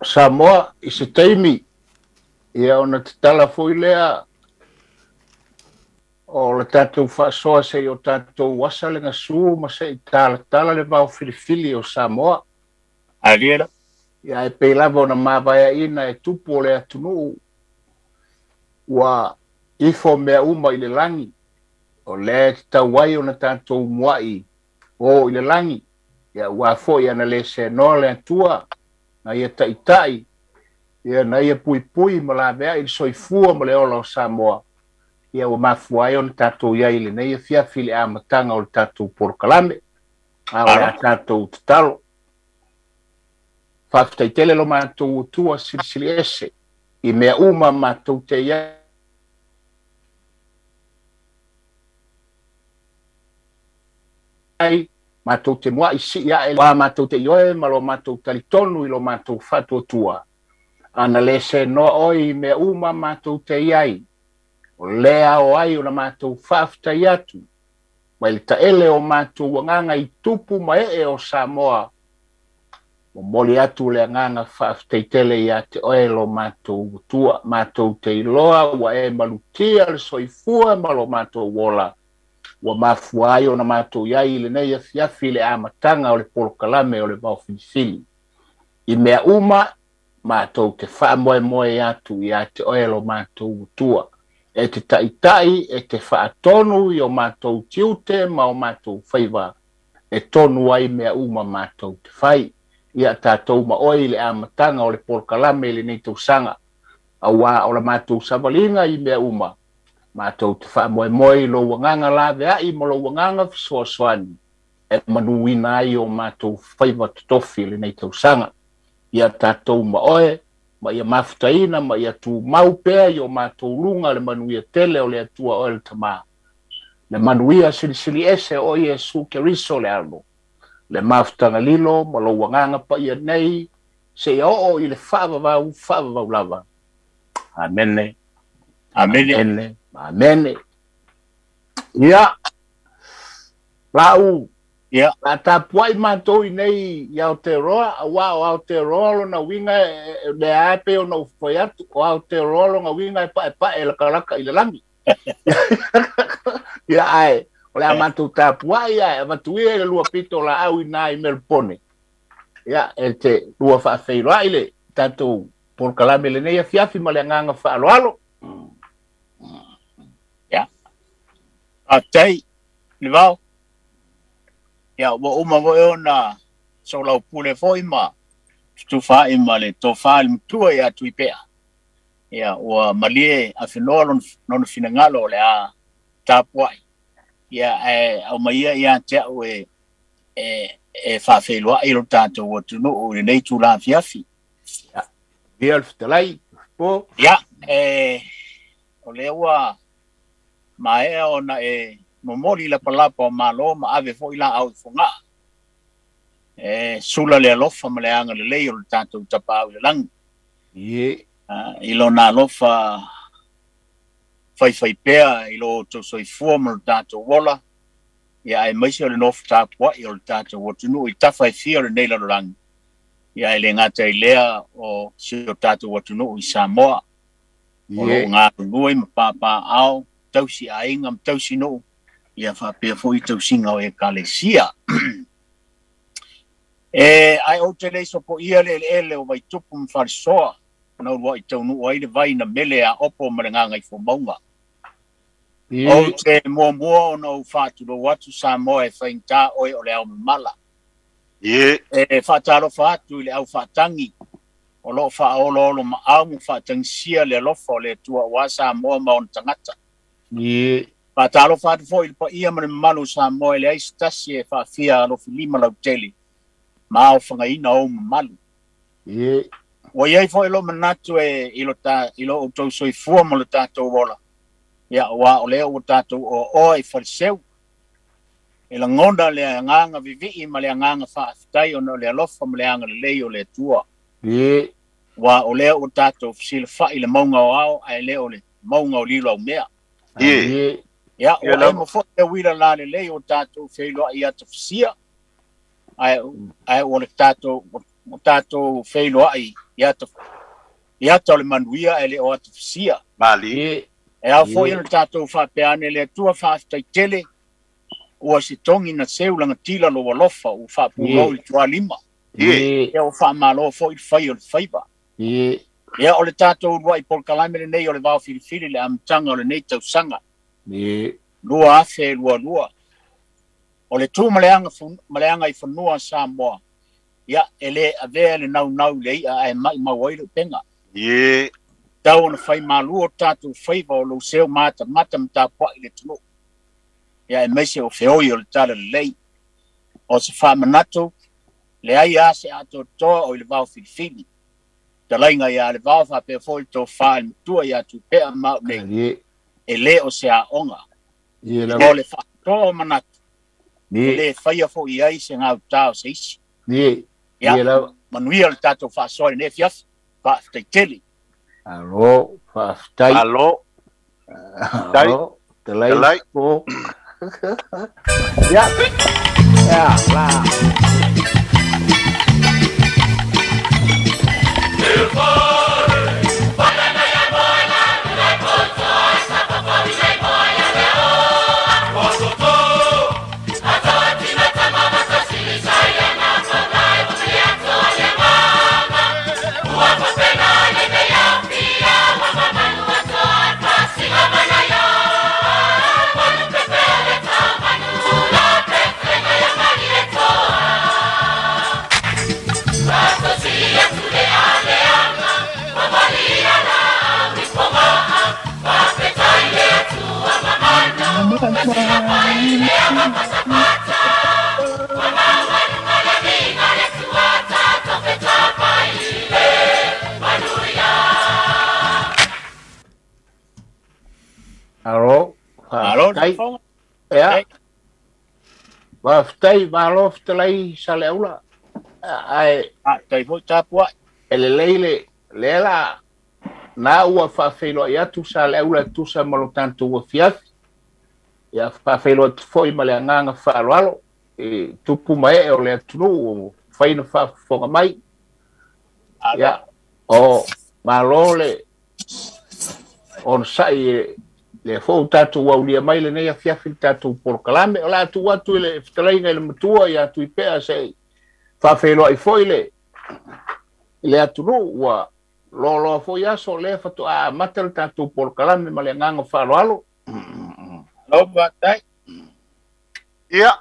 Samoa i se taimi, ia ona tatala foi lea o le tatou faasoa seia o tatou asa le gasu ma se'i talatala le vaofilifili o Samoa. Aliela. Ia e pei lava ona mavaeaina e tupu o le atunuu ua ifo mea uma i le lagi, o lea e tatau ai ona tatou mua'i o i le lagi, ia ua foi ana le senoa le Atua, na ia taʻitaʻi, ia na ia puipui ma laveai le soifua ma le ola o Samoa, ia ua mafua ai ona tatou iai i lenei afiafi i le amataga o le tatou polokalame. A o le a tatou tatalo. Faafetai tele lo matou Atua silisili ese i mea uma matou te iai, matou te mua'i si'i a'e ua matou te ioe ma lo matou talitonu i lo matou faatuatua. Ana le senoa oe i mea uma matou te iai, o lea ao ai ona matou faafetai atu mai le taele o matou agaga i tupu ma ee o Samoa. Momoli atu le agaga faafetai tele ia te oe lo matou Atua, matou te iloa ua e malutia le soifua ma lo matou ola, ua mafua ai ona matou iai i lenei afiafi i le amataga o le polokalame o le vaofilifili. I mea uma matou te faamoemoe atu ia te oe lo matou Atua, e te taʻitaʻi, e te faatonu i o matou tiute ma o matou faiva, e tonu ai mea uma matou te fai. Ia tatou ma oe i le amataga o le polokalame i lenei tausaga, auā o la matou savaliga i mea uma, matou te faamoemoe i lou agaga laveai ma lou agaga fesoasoani, e manuina ai o matou faiva totofi i lenei tausaga. Ia tatou ma oe, ma ia mafutaina ma ia tumau pea i o matou luga le manuia tele o le Atua oe le Tamā, le manuia silisili ese o Iesu Keriso le Alo, le mafutaga lilo ma lou agaga paia nei seia oo i le faavavau faavavau lava. Amene. Amene. Amene. Amene. Ia lau Ia. la tapuai matou i nei i Aotearoa, auā o Aotearoa lona uiga lea e pei ona ou fai atu, o Aotearoa lona uiga e paepae lakalaka i le lagi. Ia ae o le a matou tapuai ae avatu ia i le lua pito laau i na i Melpone. Ia e te lua faafeiloai le tatou polokalame lenei afiafi ma le agaga faaaloalo. Ia. Faafetai le vao. Ia ua uma foi ona soalaupule foi ma tutufaai ma le tofa i le matua ia Tuipea. Ia ua malie afenoa lona finagalo o le a tapuai. Ia ae aumaia ia te au e faafeiloai lo tatou atunuu i lenei tula afiafi. Ia le fetalai po. Ia o lea ua maea ona e momoli lapalapa o malo ma ave foi laau i Fogaa. E sula le alofa ma le agalelei o le tatou tapaau i le lagi. Ie. I lona alofa faifaipea i lo outou soifua ma lo tatou ola, ia aemaise o le nofo tapuai o le tatou atunuu i tafa e fia o lenei lalolagi, ia e le gata i lea o si o tatou atunuu i Samoa. O loo galulue ma papaaao, tausi aiga ma tausi nuu, ia faapea foi tausiga o ekalesia. E ae ou te le sopoia le eleele o Vaitupu ma Falesoa, na uluai taunuu ai le vai na mele a opo ma le gagaifomauga. Ou te muamua ona ou faatulou atu Samoa e faigata oe o le ao mamala. E faatalofa atu i le aufaatagi o loo faaoloolo maau ma faatagisia le alofa o le Atua aua Samoa ma ona tagata. Faatalofa atu foi i le paia ma le mamalu o Samoa e leai se tasi e faafia alofilima lautele ma aofagaina ou mamalu. Ua iai foi lou manatu e i lo outou soifua ma lo tatou ola, ia aua o lea ua tatou oaoa i Faleseu. E lagona le agaga vivii ma le agaga faafetai ona o le alofa ma le agalelei o le Atua. Ua o lea ua tatou fesilafai le mauga o ao ae le o le mauga o lilo aumea. Ia ua emo foi le uila lalelei o tatou feiloai ia Tafasia, ae ua le tatou feiloai Ia ata o le manuia e le o atufusia. Mali. E au foi o le tatou faapeane le Atua faafetaitele ua se togi na seu lagatila lo alofa ua faapulou i tualima. Ia ua faamalo foi le fai o le faiva. Ia o le tatou uluai polokalame lenei o le vao filifili le amataga o lenei tausaga. 2022. O le tu ma le aga i fanua Samoa. Ia e le avea le naunau le ia ae mai mau ai le upenga. Tau ona fai malu o tatou faiva o lou seu mata mata ma tapuai le atunuu. Ia e maise o feoi o le tala lelei. O se faamanatu leai a se atoatoa o i le vao filifili. Talaiga ia le vao faapea foi le tofā i le matua ia Tupea ma au nei. E le o se aoga. O le faatoa o manatu. E le faia foi ai se gautā o se isi. Ia manuia le tatou faasoa i lenei afiafi. Faafetai. Alo, faafetai. Alo. Alo, talai. Ya. Ya, la. Alo, faafetai. Ia. Faafetai, malo fetalai Saleaula. Ae tai foi tapuai. E lelei le lea la na ua faafeiloai atu Saleaula e tusa ma lo tatou afiafi. Ia faafeiloai atu foi ma le agaga faaaloalo e tupu ma ee o le atunuu o fai na faafofoga mai. Ia o malo le onosai le fou tatou aulia mai lenei afiafi le tatou polokalame. O le a tuu atu i le fetalaiga i le matua ia Tuipea se faafeiloai foi le atunuu ua loaloa foi aso lea faatoa amata le tatou polokalame ma le agaga faaaloalo. Alo, faafetai. Ia,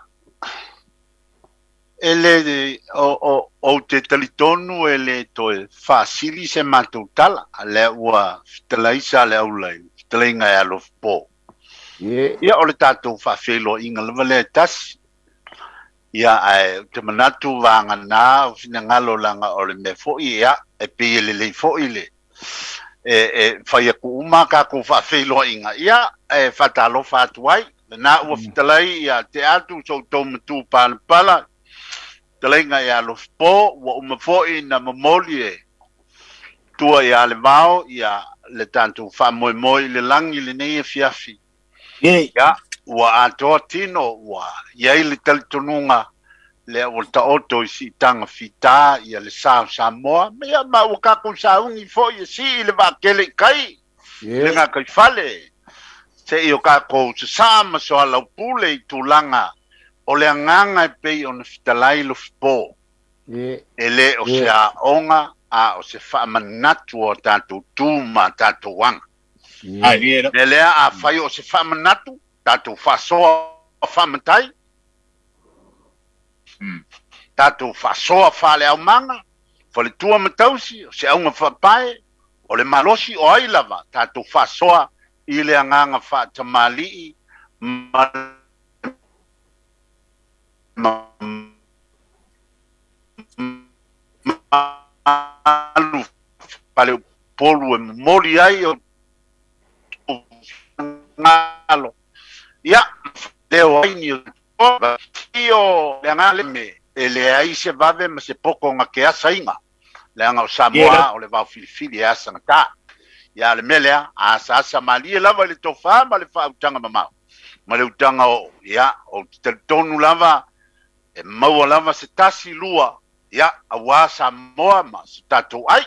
e le o te talitonu e le toe faasili se matou tala lea ua fetalai Saleaula i le fetalaiga e alofa. Ia o le tatou faafeiloaiga lava lea e tasi. Ia ae te manatu vagana o finagalo laga o le mea foi ia e pei e lelei foi le e fai atu uma tatou faafeiloaiga. Ia e faatalofa atu ai lena ua fetalai ia te atu so outou matu palapala fetalaiga e alofa ua uma foi na momoli e tua ia le vao ia le tatou faamoemoe i le lagi lenei afiafi. Ia ua atoa tino ua iai le talitonuga lea ua taoto i siitaga fitā ia le sa o Samoa. Ia ma ua tatou saugi foi e sii le vaatele i kai le gataifale seia o tatou sasaa ma soalaupule i tulaga o le agaga e pei ona fetalai lofipo. E le o se aoga a o se faamanatu o tatou tu ma tatou aga. Le lea a fai o se faamanatu tatou faasoa faamatai, tatou faasoa faaleaumaga, faletua ma tausi, o se auga faapae, o le malosi o ai lava, tatou faasoa i le agaga faatamalii ma malu faleupolu e momoli ai o galo. Ia, leo ai ni o le agaga me e leai se vave ma se poko nga ke asainga. Le aga o Samoa o le vao filifili e asagata. Ia le mea lea, a asaasa malie lava i le tofā ma le faautaga mamao. Ma le utaga o, ia, o te talitonu lava, e maua lava se tasi lua, ia, auā Samoa ma se tatou ai.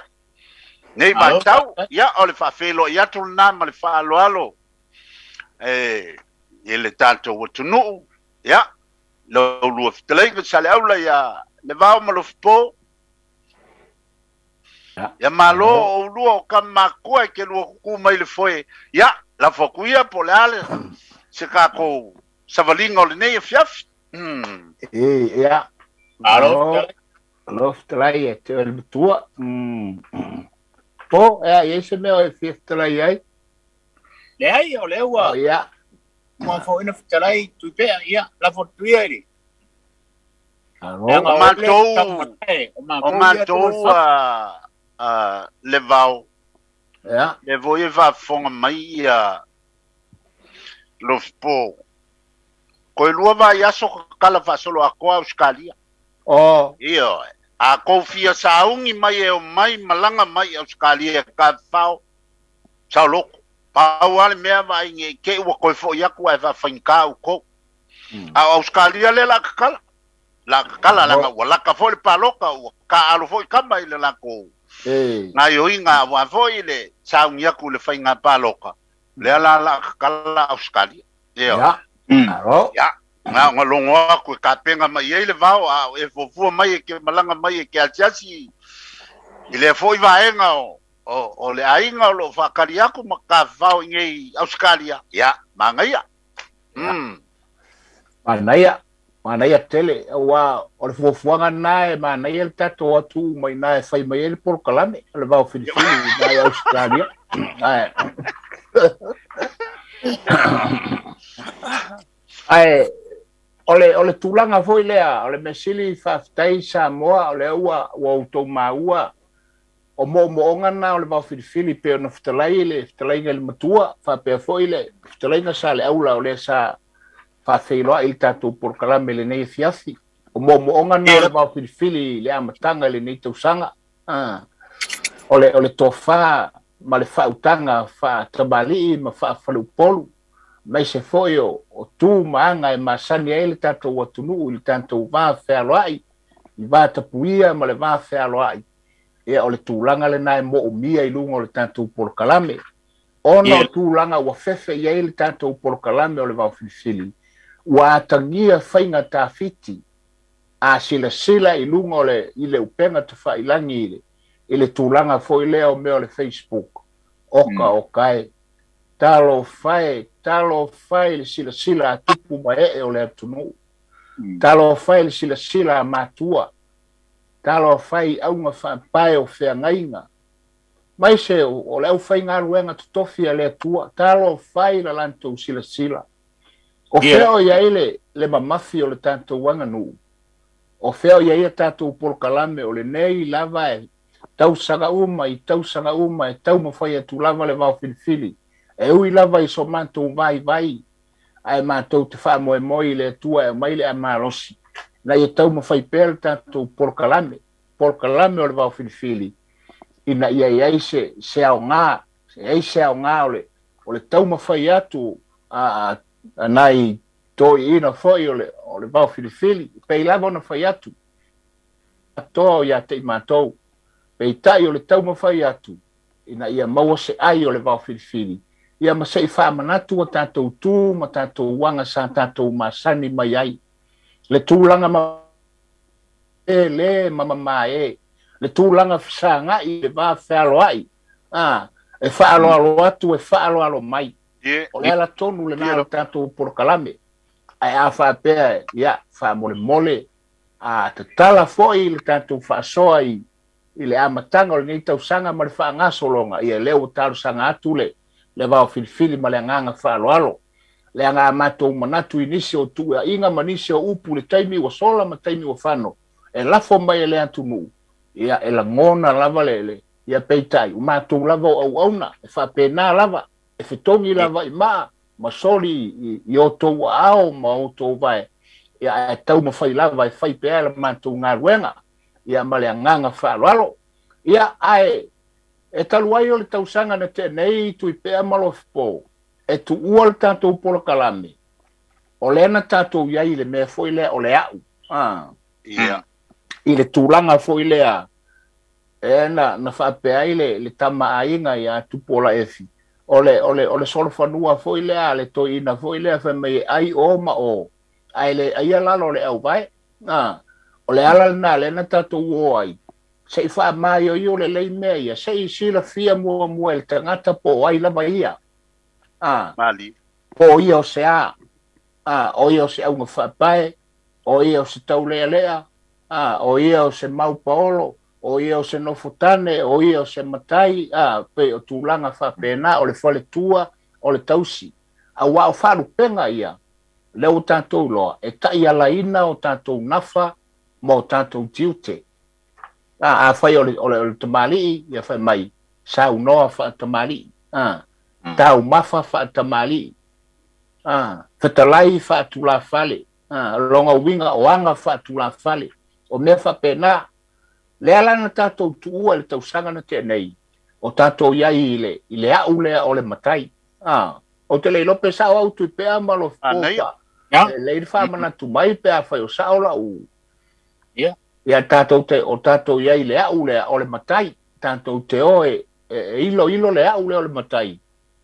Nei vaitau, ia, o le faafeiloai atu lena ma le faaaloalo e i le tatou atunuu, ia, lau lua fetalaiga Saleaula ia Levao ma Lofipo. Ia malo o oulua o tama makua e te lua tutu mai le foe, ia, lafo atu ia po o le a le se tatou savaliga o lenei afiafi. Ia, malo, malo fetalai e te oe le matua. Po, e i ai se mea o e fia fetalai ai? Leai, o lea ua ia ua foi na fetalai Tuipea, ia, lafo atu ia i le O matou, o matou Levao, ia, lea foi e faafofoga mai ia Lofipo, toe 2 vaiaso tatala faasoloatoa Ausetalia. Ioe. A tou fia sauni mai e omai malaga mai i Ausetalia e tafafao, saoloto. Pau lava le mea vaai nei i te i ua toe foi atu ae faafaigata outou. A o Ausetalia lea o le a tatala. La tatala leaga ua lata foi le palota, ua taaalo foi tama i le latou gaoioiga aua foi le sauni atu i le faiga palota, lea la o le a tatala Ausetalia. Ioe. Ia, na ona logo atu e tapena mai i ai le vao, a o e fuafua mai e te malaga mai e te asiasi i lea foi vaega o le aiga o lo o faatali atu ma tafafao i nei Ausetalia, ia, manaia. Manaia, manaia tele, aua o le fuafuaga lena e manaia le tatou atu uma i ina e fai mai ai le polokalame o le vao filifili i ina i Ausetalia. Ae o le tulaga foi lea, o le mea sili faafetai Samoa, o lea ua outou maua o moomooga na o le vao filifili pe ona fetalai le fetalaiga i le matua, faapea foi le fetalaiga Saleaula o lea sa faafeiloai i le tatou polokalame lenei afiafi. O moomooga na o le vao filifili i le amataga i lenei tausaga. O le tofa ma le faautaga faatamalii ma faafaleupolu, maise foi o tu ma aga e masani ai le tatou atunuu i le tatou va fealoai, i va tapuia ma le va fealoai. Ia o le tulaga lena e moomia i luga o le tatou polokalame. Ona o tulaga ua fefe i ai le tatou polokalame o le vao filifili, ua atagia faiga tafiti a silasila i luga o le i le upega tafailangi i le tulaga foi lea o mea o le Facebook. Oka oka e, talofa e le silasila a tupu ma ee o le atunuu. Talofa e le silasila a matua. Talofa i auga faapae o feagaiga. Mai se o le aufaigaluega totofi a le Atua, talofa i la latou silasila. O fea o i ai le mamafi o le tatou aganuu, o fea o i ai a tatou polokalame o lenei lava e tausaga uma i tausaga uma e taumafai atu lava le vao filifili. E ui lava i so matou vaivai, ae matou te faamoemoe i le Atua e aumai le amalosi, na ia taumafai pea le tatou polokalame, polokalame o le vao filifili, ina ia i ai se aoga, se ai se aoga o le taumafai atu a nai toeaiina foi o le vao filifili, pei lava ona fai atu, atoa ia te i matou, peitai o le taumafai atu, ina ia maua se ai o le vao filifili, ia ma se i faamanatu o tatou tu ma tatou aga sa tatou masani mai ai. Le tulaga ma e le mamamae, le tulaga fesagai le va fealoai, e faaloalo atu e faaloalo mai. O le ala tonu lena o le tatou polokalame. Ae a faapea, ia, faamolemole, a tatala foi le tatou faasoa i le amataga o lenei tausaga ma le faagasologa, ia lea ua talosaga atu le vao filifili ma le agaga faaaloalo. Le aga matou manatu i nisi o tuuaiga ma nisi o upu le taimi ua sola ma taimi ua fano, e lafo mai e le atunuu, ia e lagona lava le ia peitai, o matou lava o auauna, e faapena lava, e fetogi lava i maa, ma soli i outou aao ma outou vae, ia e taumafai lava e fai pea le matou galuega, ia ma le agaga faaaloalo. Ia ae e talu ai o le tausaga na tea nei Tuipea ma Lofipo, e tuua le tatou polokalame, o lea na tatou i ai i le mea foi lea o le au. I le tulaga foi lea, E na faapea ai le tama aiga ia Tupuola Efi. O le solofanua foi lea, le toeaina foi lea fai mai e ai o ma o. Ae le aia lalo o le auvae. O le ala lena lea na tatou o ai. Se'i faamaioio lelei mea ia, se'i silafia muamua e le tagata po o ai lava ia. Mali. Po o ia o se a. O ia o se auga faapae, o ia o se taulealea, o ia o se maupaolo, o ia o se nofotane, o ia o se matai, pei o tulaga faapena, o le faletua, o le tausi. Auā o faalupega ia, lea ua tatou iloa, e ta'ialaina o tatou nafa ma o tatou tiute. Afai o le tamalii, ia fai mai, saunoa faatamalii, taumafa faatamalii, fetalai faatulafale, loga uiga o aga faatulafale, o mea faapena. Lea la na tatou tuua i le tausaga na tea nei, o tatou iai i le a'u lea o le matai. Ou te le iloa pe sa'o au Tuipea ma Lofofopa. E lelei le faamanatu mai pe afai o sa'o la'u. Ia tatou te o tatou iai i le a'u lea o le matai. Tatou te o e iloilo le a'u lea o le matai.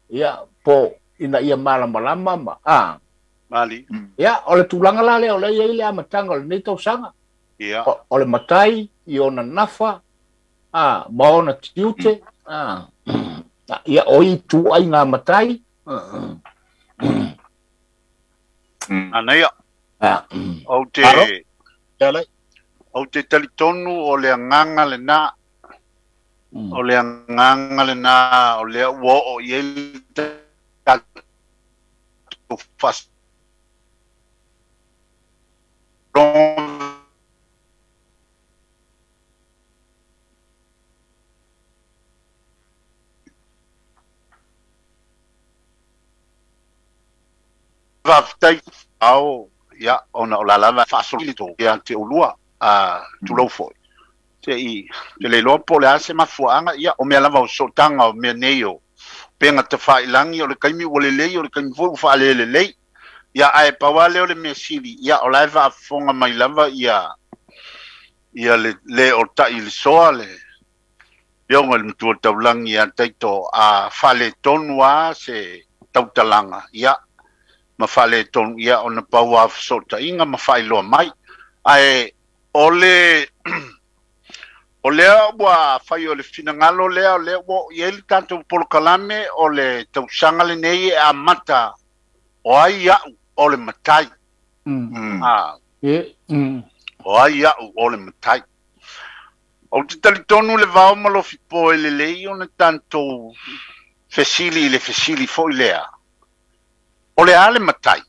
Ia po ina ia malamalama ma Mali. Ia o le tulaga la lea o lea i ai le amataga o lenei tausaga. Ia. O le matai i ona nafa ma ona tiute. Ia o i tuaiga matai. Anaia. Ou te Ou te talitonu o le agaga lena. O le agaga lena o lea ua oo i ai le tatou faafetai ao ia ona o la lava faasolito ia te ulua a tulou foi. Se i te le iloa po o le a se mafuaaga ia o mea lava o sootaga o mea nei o upega tafailagi o le taimi ua lelei o le taimi foi ua faalelelei. Ia ae pau lava lea o le mea sili ia o la e faafofoga mai lava ia le o ta'i le soa le afioga i le matua taulagi ia Taito a faaletonu lava se tautalaga ia ma faaletonu ia ona pau lava o fesootaiga ma faailoa mai. Ae o le o lea ua fai o le finagalo lea o lea ua oo i ai le tatou polokalame o le tausaga lenei e amata o ai a'u o le matai. O ai a'u o le matai. Ou te talitonu le vao ma Lofipo e lelei ona tatou fesili i le fesili foi lea. O le a le matai?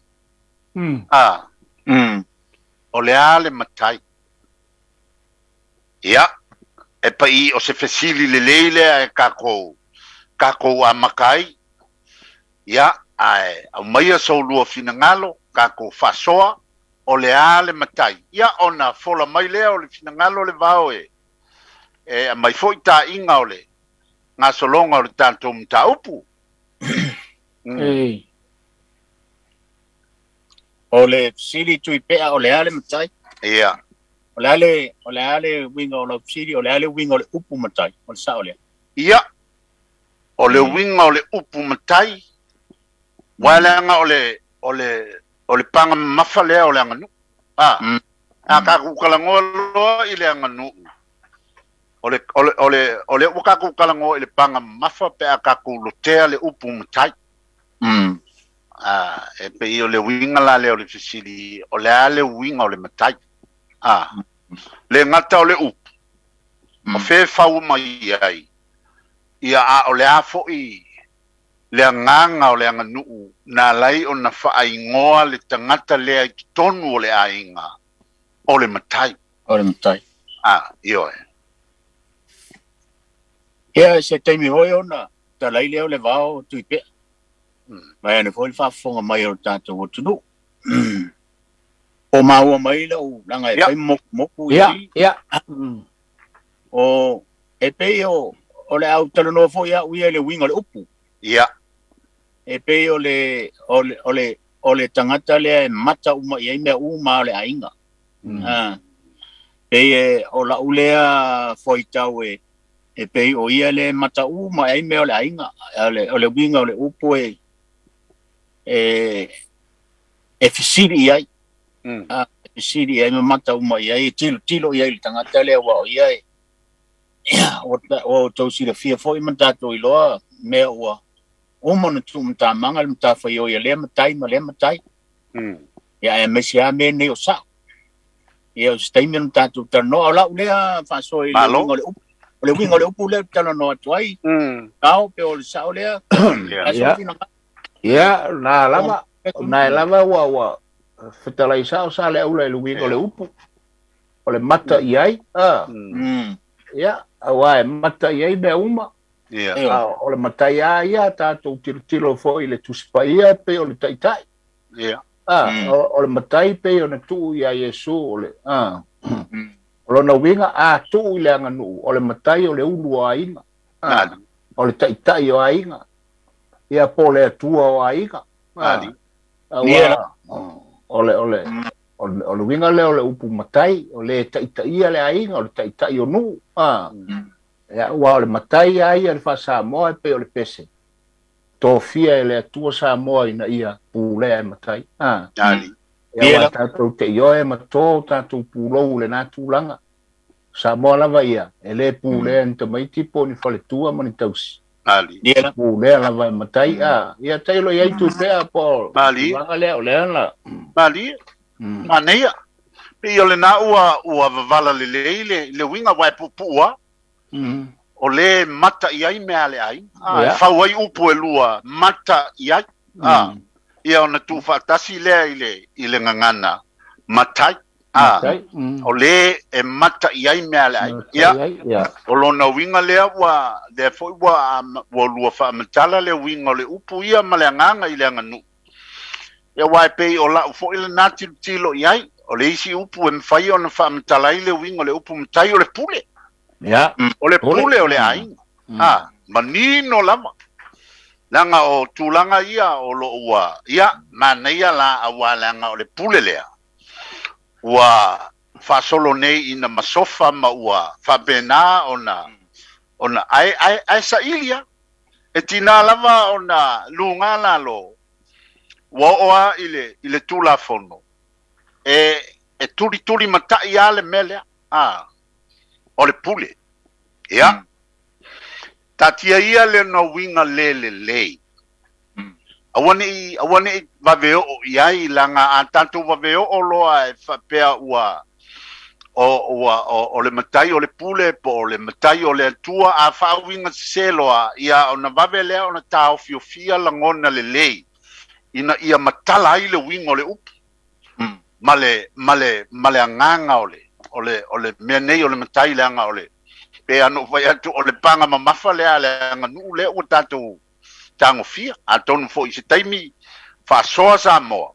O le a le matai? Ia, e pa'i o se fesili lelei lea e kākou amata ai. Ia, ae aumaia soulua finagalo, kākou faasoa, o le a le matai. Ia, ona fola mai lea o le finagalo le vao e aumai foi ta'iga o le gasologa o le tatou mataupu. O le fesili Tuipea o le a le matai? Ia. O le a le uiga o lau fesili, o le a le uiga o le upu matai, o le sa'o lea. Ia. O le uiga o le upu matai, ua leaga o le paga mamafa lea o le aganuu. A tatou talanoa loa i le aganuu, o le ua tatou talanoa i le paga mamafa pe a tatou lotea le upu matai. E pei o le uiga la lea o le fesili, o le a le uiga o le matai. Le gata o le upu, o fea e fau mai ai, ia a o le a foi le agaga o le aganuu na alai ona faaigoa le tagata lea i totonu o le aiga o le matai. O le matai. Ioe. Ia se taimi foi ona talai lea o le vao Tuipea. Mai ane foi le faafofoga mai o le tatou atunuu. O maua mai lau laga e fai mokumoku i. Ia. O e pei o le au talanoa foi a'u ia i le uiga o le upu. Ia. E pei o le tagata lea e mata uma i ai mea uma o le aiga. Pei e o la'u lea foitau e E pei o ia le mataʻu ma ai mea o le aiga o le uiga o le upu e e fesili i ai fesili i ai ma mataʻu mai ai e tilotilo i ai le tagata lea ua o ia e ua outou silafia foi ma tatou iloa mea ua uma ona tuumatamaga le matafaioi a lea matai ma lea matai. Ia ae aemaise lava mea nei o sa'o. Ia o se taimi ona tatou talanoa o la'u lea faasoa i le uiga o le upu. O le uiga o le upu lea ou te talanoa atu ai. Ao pe o le sa'o lea. Ia na lava na e lava ua fetalai sa'o sa le aula i le uiga o le upu. O le mata i ai. Ia aua e mata i ai mea uma. O le matai a ia tatou tilotilo foi i le Tusi Paia pei o le taitai. O le matai pei ona tuu ia Iesu o le o lona uiga a tuu i le aganuu o le matai o le ulu o aiga. O le taitai o aiga. Ia po le Atua o aiga. O le uiga lea o le upu matai o le taitaia le aiga o le taitai o nuu. Ia ua o le matai a ia le faasamoa e pei o le pese tofia e le Atua Samoa ina ia pulea e matai. Ia ua tatou te ioe ma tō tatou pulou le nā tulaga. Samoa lava ia e le pulea ni tamaiti po ni faletua ma ni tausi. Pulea lava e matai. Ia tailo i ai tupea po tulaga lea o lea la. Mali. Manaia. Pei o lena ua vavala lelei le uiga ua e puupuu o le mata i ai mea le ai. E fau ai upu e lua mata i ai. Ia ona tuufaatasi lea i le gagana matai. O le e mata i ai mea le ai. Ia o lona uiga lea ua lea foi ua lua faamatala le uiga o le upu ia ma le agaga i le aganuu. Ia ua e pei o la'u foi lena tilotilo i ai. O le isi upu e mafai ona faamatala ai le uiga o le upu matai o le pule. O le pule o le aiga. Manino lava. Leaga o tulaga ia o loo ua ia manaia la auā leaga o le pule lea ua faasolo nei ina masofa ma ua faapena ona ae sailia e tinā lava ona luga lalo ua oo a i le Tulafono e tulituli mata'i a le mea lea o le pule. Ia tatia ia le na uiga le lelei. Aua ne'i vaveo'o i ai laga a tatou vaveo'o loa e faapea ua o le matai o le pule po o le matai o le Atua a faauiga sesē loa ia ona vave lea ona taofiofia lagona lelei ina ia matala ai le uiga o le upu ma le agaga o le mea nei o le matai leaga o le pe ano fai atu o le paga mamafa lea le aganuu lea ua tatou tagofia atonu foi se taimi faasoa Samoa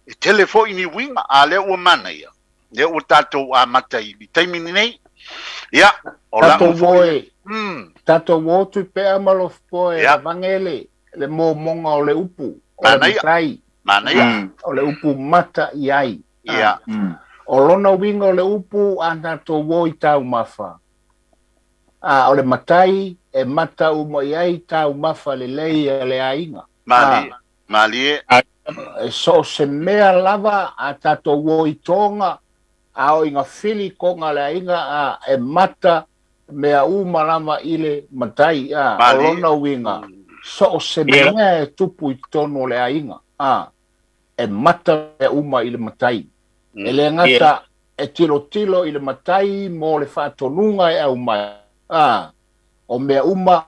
e tele foi ni uiga a lea ua manaia lea ua tatou amata i le taimi lenei. Ia o la'u foi tatou o tupea ma lofopoe lavage le momoga o le upu o le matai. Manaia. O le upu mata i ai. O lona uiga o le upu a tatou o i taumafa. O le matai e mata uma i ai taumafa lelei a le aiga. Malie. E so se mea lava a tatou o i toga a o iga fili koga le aiga e mata mea uma lava i le matai. O lona uiga so se mea e tupu i totonu o le aiga. E mata mea uma i le matai. E le gata e tilotilo i le matai mo le faatonuga e aumai. O mea uma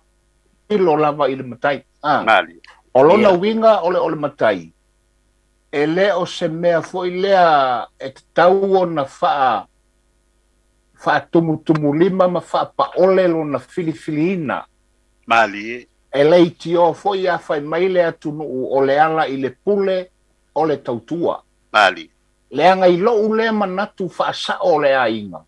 tilo lava i le matai. O lona uiga o le matai e le o se mea foi lea e tatau ona faatumutumulima ma faapaole lona filifiliina. Malie. E leitioa foi a fai mai le atunuu o le ala i le pule o le tautua. Malie. Leaga i lou lea manatu faasa'o o le aiga.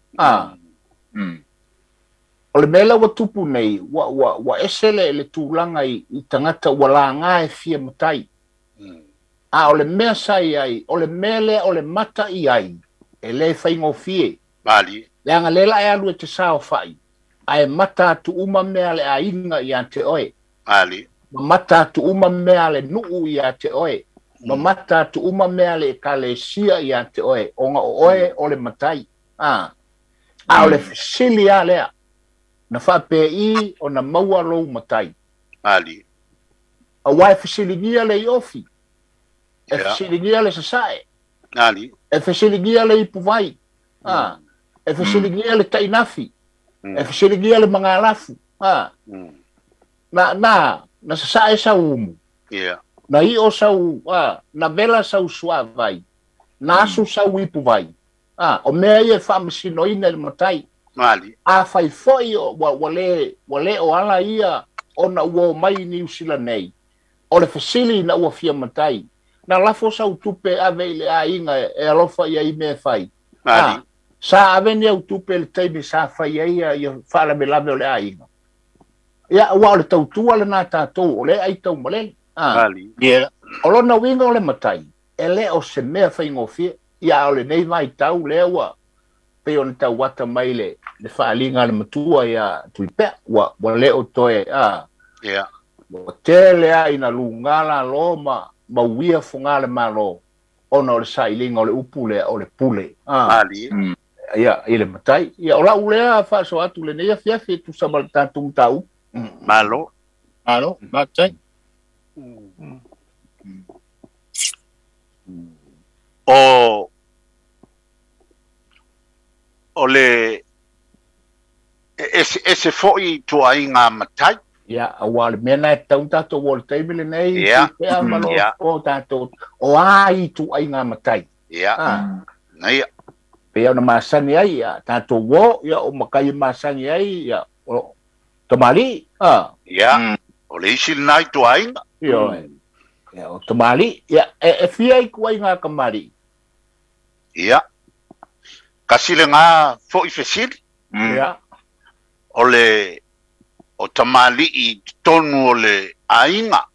O le mea lea ua tupu nei ua ese le tulaga i tagata ua lagā e fia matai. A o le mea sa i ai, o le mea lea o le mata i ai, e le faigofie. Malie. Leaga lea la e alu e te saofa'i. Ae mata atu uma mea le aiga ia te oe. Ali. Ma mata atu uma mea le nuu ia te oe. Ma mata atu uma mea le ekalesia ia te oe. Ona o oe o le matai. A o le fesili a lea. Na faapei ona maua lou matai. Ali. Auā e fesiligia le iofi. E fesiligia le sasae. Ali. E fesiligia le ipuvai. E fesiligia le tainafi. E fesiligia le magalafu. Na sasae sau umu. Na io sau, na vela sau suavai. Na asu sau ipuvai. O mea ia e faamasinoina i le matai. Ali. A fai foi ua le o ala ia ona ua omai i Niu Sila nei. O le fesili ina ua fia matai. Na lafo sau tupe ave i le aiga e alofa ia i mea fai. Ali. Sa ave ni au tupe le taimi sa fai ai ia faalavelave o le aiga. Ia, ua o le tautua lena tatou o le ai taumalele. Ali. O lona uiga o le matai, e le o se mea faigofie. Ia o lenei vaitau lea ua pei ona tauata mai le faaliga a le matua ia Tuipea. Ua le o toe, ua tele a ina luga lalo ma mauia foga le malo ona o le sailiga o le upu lea o le pule. Ali. Ia, i le matai. Ia, o lau lea faasoa atu lenei afiafi e tusa ma le tatou mataupu. Malo. Malo, matai. O le ese foi tuaiga matai. Ia, auā le mea na e tatau tatou o le taimi lenei, pea ma lo o tatou, o a i tuaiga matai. Ia. Ia. Pei ona masani ai, ia, tatou o, ia, o matai e masani ai, ia, o tamali'i. Ia, o le isi lena i tuaiga. Ia, ia, o tamali'i. Ia, e fia i tuaiga kamali'i. Ia. Kasi lena foi fesili. Ia. O le o tamali'i totonu o le aiga.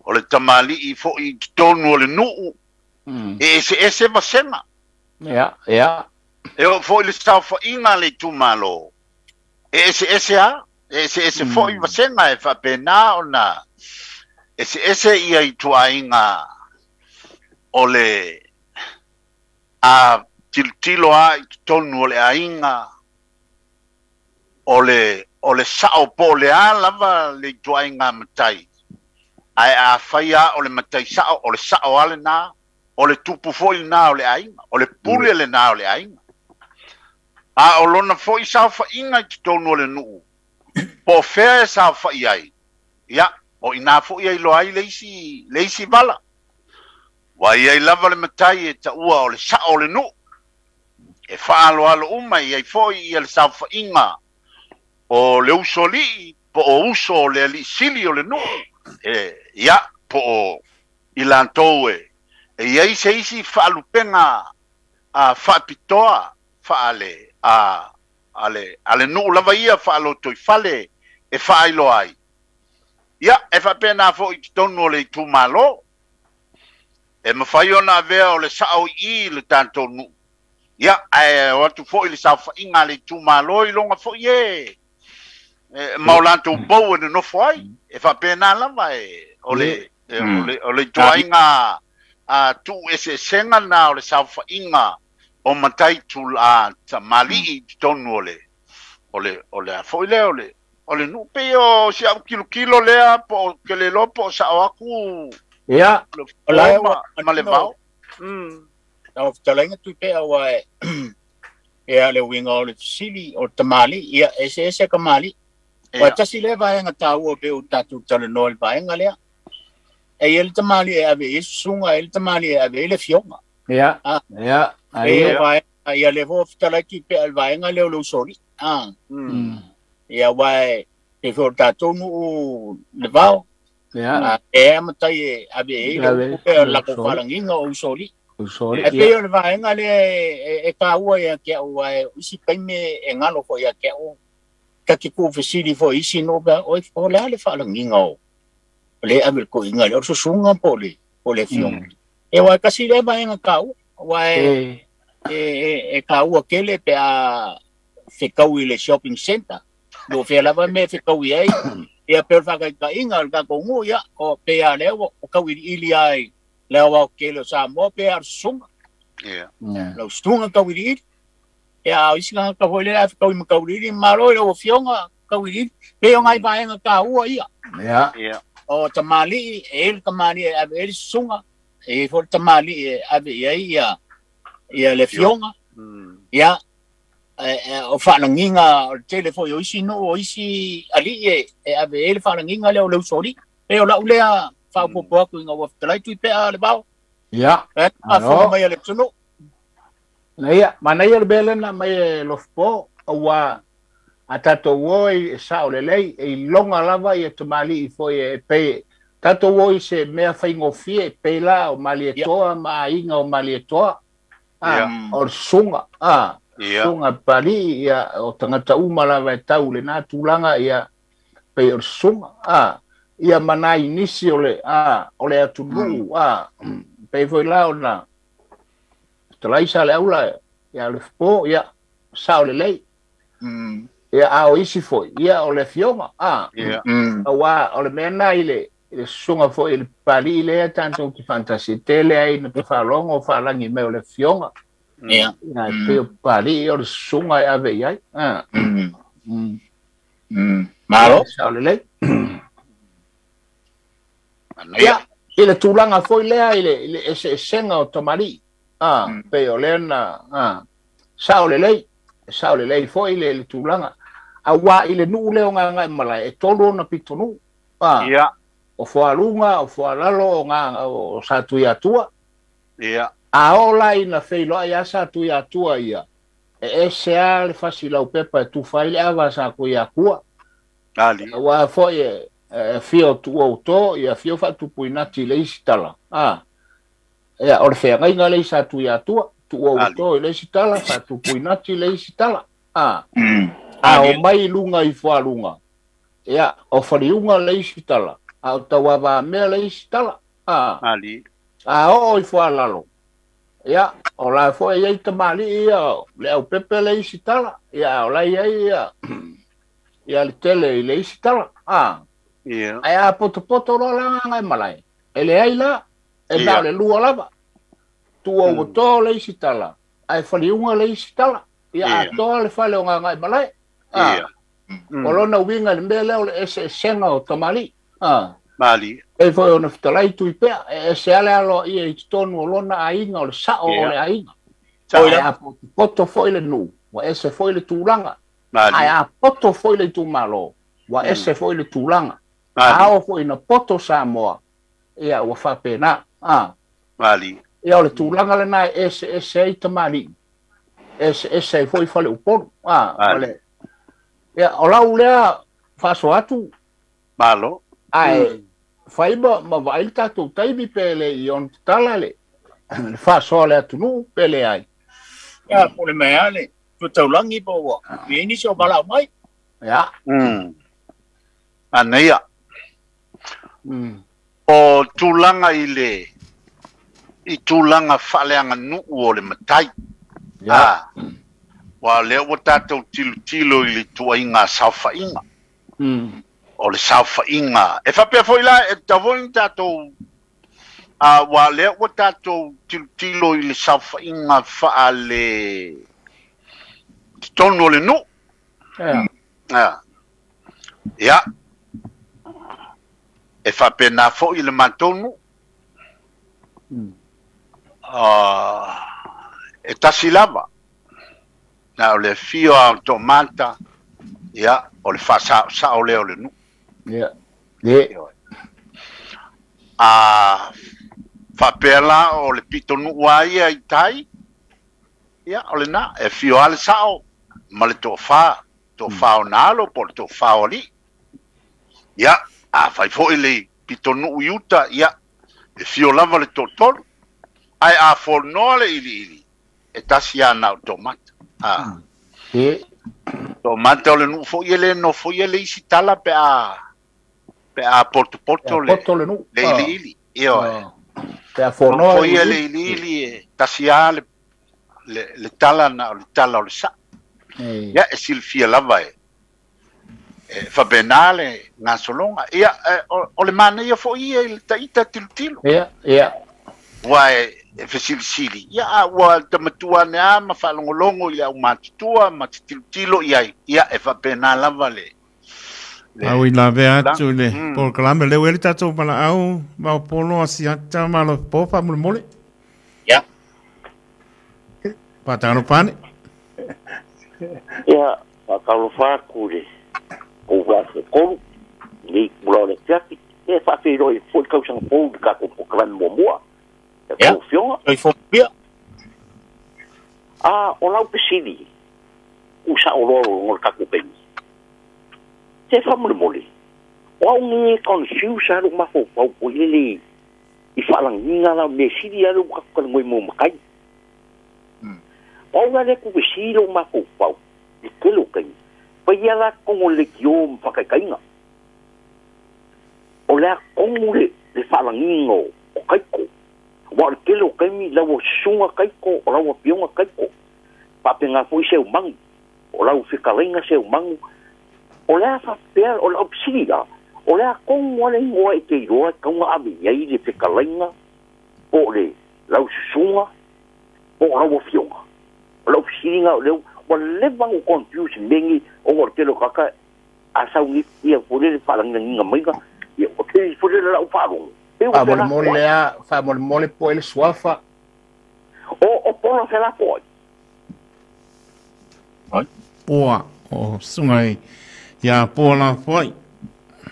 O le tamali'i foi totonu o le nuu. E eseese vasega. Ia, ia. E oo foi le saofaiga a le itumalo. E eseese a, e eseese foi vasega e faapena ona eseese ia ituaiga o le a tilotilo a i totonu o le aiga o le sao po o le a lava le ituaiga matai. Ae a fai a o le matai sao, o le sao a lena, o le tupu foi lena o le aiga, o le pule lena o le aiga. A o lona foi saofaiga i totonu o le nuu, po o fea e saofai ai, ia, o ina foi ai loa ai le isi vala. Ua iai lava le matai e taua o le sao o le nuu, e faaloalo uma i ai foi ia le saofaiga o le usoalii, po o uso o le alii sili o le nuu, e, ia, po o i latou e iai se isi faalupega a faapitoa faale a le nuu lava ia faalotoifale e faailoa ai. Ia, e faapena foi i totonu o le itumalo. E mafai ona avea o le sao i le tatou nuu. Ia, ae o atu foi le saofaiga a le itumalo i loga foi e ma o latou pou e nonofo ai. E faapena lava e o le o le ituaiga a tuu eseesega na o le saofaiga o matai tamali'i i totonu o le a foi lea o le nuu. Pei o si au kilokilo lea po o kelelo po o sao atu. Ia, o la ma le vao. Tau fetalaiga Tuipea ua e le uiga o le fesili o tamali'i, ia eseese kamali'i. Ua tasi lea vaega taua pe o tatou talanoa i le vaega lea. E ia le tamali'i e ave i susuga, e le tamali'i e ave i le fioga. Ia, ia. E vaega, ia le fo fetalai Tuipea i le vaega lea o le usoalii. Ia, ua e pe o tatou nuu le vao. Ia. E matai e ave i le upu pe o lako faalagiga o usoalii. Usoalii. E pei o le vaega lea e taua ia te au, ae o isi taimi e galo foi ia te au. Ta te tuufesili foi isi nuu pe oi, o le a le faalagiga o le ave le toeaina lea, o le susuga po o le afioga. E ua e kasi lea vaega taua, ua e taua tele pe a fekaui i le shopping center. Lo fea lava me fekaui ai. Ia pe o le faataitaiga o le tatou nuu ia o pe a lea ua tauiliili ai le aoaotele o Samoa pe a o le susuga. Ia. Lau susuga tauiliili. Ia a o isi tagata foi lea ae fetaui ma tauiliili, malo i lau afioga tauiliili. Pei o nai vaega taua ia. Ia. Ia. O tamalii, e i ai le tamalii e ave i ai le susuga, e i ai foi le tamalii e ave i ai ia ia le afioga. Ia, o faalagiga o le tele foi o isi nuu o isi alii e ave i ai le faalagiga lea o le usoalii. Pei o lau lea faaopoopo atu ina ua fetalai Tuipea le vao. Ia. E faafofoga mai a le atunuu. Ia, manaia le mea lea na aumai e Lofopo, aua a tatou o e sao lelei, e iloga lava ia tamalii foi e pei tatou o i se mea faigofie, e pei la o Malietoa ma aiga o Malietoa, o le susuga, susuga Papalii, ia, o tagata uma lava e tau i lena tulaga, ia, pei o le susuga, ia ma nai nisi o le, o le atunuu, pei foi la ona fetalai Saleaula ia Lofopo, ia, sao lelei. Ia, a o isi foi, ia, o le afioga, aua o le mea na i le susuga foi i le Papalii lea tatou te faatasi e tele ai na te faalogo faalagi mai o le afioga. Ia. Ia, e pei o Papalii o le susuga e ave i ai. Malo. Sao lelei. Ia, i le tulaga foi lea i le eseesega o tamalii. Pei o lea na sao lelei. Sao lelei foi le tulaga. Aua i le nuu lea o Gagaemalae, e tolu ona pitonuu. Ia. O Fualuga, o Fualalo, o Satuiatua. Ia. A oo la ina feiloai lava Satuiatua ia, e ese lava le fasi laupepa e tufa ai le ava a Satuiatua. Ali. Aua foi e fia o tuua uto, ia fia faatupuinati i le isi tala. Ia, o le feagaiga le i Satuiatua, tuua uto i le isi tala, faatupuinati i le isi tala. A o mai i luga i Fualuga, ia, o Faliuga le isi tala, a o Tauavamea le isi tala. Ali. A oo i Fualalo, ia, o la foi i ai tamalii ia, le aupepe le isi tala, ia, o la i ai ia, ia le tele i le isi tala. Ia. Ae a potopoto loa la Gagaemalae, e leai la, e na o le lua lava. Tuua uto le isi tala, ae Faliuga le isi tala. Ia, atoa le fale o Gagaemalae. Ia. O lona uiga i le mea lea o le eseesega o tamalii. Mali. E foi ona fetalai Tuipea, e ese ale aloa ia i totonu o lona aiga, o le sao o le aiga. Sao. Ae a potopoto foi le nuu, ua ese foi le tulaga. Mali. Ae a poto foi le itumalo, ua ese foi le tulaga. Mali. A oo foi ina poto Samoa, ia ua faapena. Mali. Ia o le tulaga lena e eseese ai tamalii, eseese ai foi faleupolu. Mali. Ia, o lau lea faasoa atu. Malo. Ae, fai ma vaai le tatou taimi pe le i ona tatala le faasoa le atunuu pe le ai. Ia, po le mea le taulangi po ua i ai nisi o valaau mai. Ia. Anaia. O tulaga i le i tulaga faaleaganuu o le matai. Ia. Ua lea ua tatou tilotilo i le tuaiga saofaiga. O le saofaiga. E faapea foi la, e tatau foi ona tatou, ua lea ua tatou tilotilo i le saofaiga faale totonu o le nuu. Ia. Ia. E faapena foi le matou nuu. E tasi lava. Na o le afio a o toamata, ia, o le faasaosao lea o le nuu. Ia. Ia. Faapea la o le pitonuu a ia i tai, ia, o lena, e afio a le sao ma le toafa, toafa o na alo po o le toafa o alii. Ia, a fai foi le pitonuu i uta, ia, e fio lava le toatolu. Ae a fonoa le iliili, e tasi a na o toamata. Toamata o le nuu foi e le nofo ia le isi tala pe a potopoto le Poto le nuu. le iliili. Ia oe. Pe a fonoa Nofo le ia le iliili. iliili e tasi a le tala na o le tala o le sa. Ia e silafia lava e faapena le gasologa. Ia o le manaia foi ia i le taita tilotilo. Ia ia ua e fesilisili. Ia a ua tamatua ane a ma faalogologo i le aumatutua ma te tilotilo i ai. Ia e faapena lava le au i lavea atu i le polokalame lea ua i ai le tatou valaau maopolo asiata ma alofa faamolemole. Ia. Faatalofa ane. Ia, faatalofa atu le ou vaafetolu, nei pula o le afiafi. Ia, faafeiloai foi le tausaga fou i le tatou polokalame muamua. Ia, tou afioga. Soifua. A, o lau fesili, ua sao loa logo le tatou taimi. Se faamolemole, o au nei e confuse lava lou mafaufau foi lele i faalagiga la o mea sili lava lea ua tatou talanoa i mo matai. O au la lea e tuvesi lou mafaufau i le tele o taimi, paia la totonu o le leitio ma faataitaiga. O le a tonu le faalagiga o taito. Aua o le tele o taimi lau susuga taito, o lau afioga taito. Faapena foi Seumanu, o lau fetalaiga Seumanu. O le a faapea, o lau fesili la, o le a tonu lava le igoa e te iloa e tatau ona ave i ai le fetalaiga po o le lau susuga po o lau afioga. O lau fesili na, o lea ua leva ona ou confuse i mea nei ona o le tele o tagata a sau nei ia foi lele faalagilagiga maiga, ia o te foi lele lau faalogo. Pe ua Faamolemole felafoai. a faamolemole po ai le suafa. O Pola felafoai. Ai. Poa o susuga ia Poa Lafoai.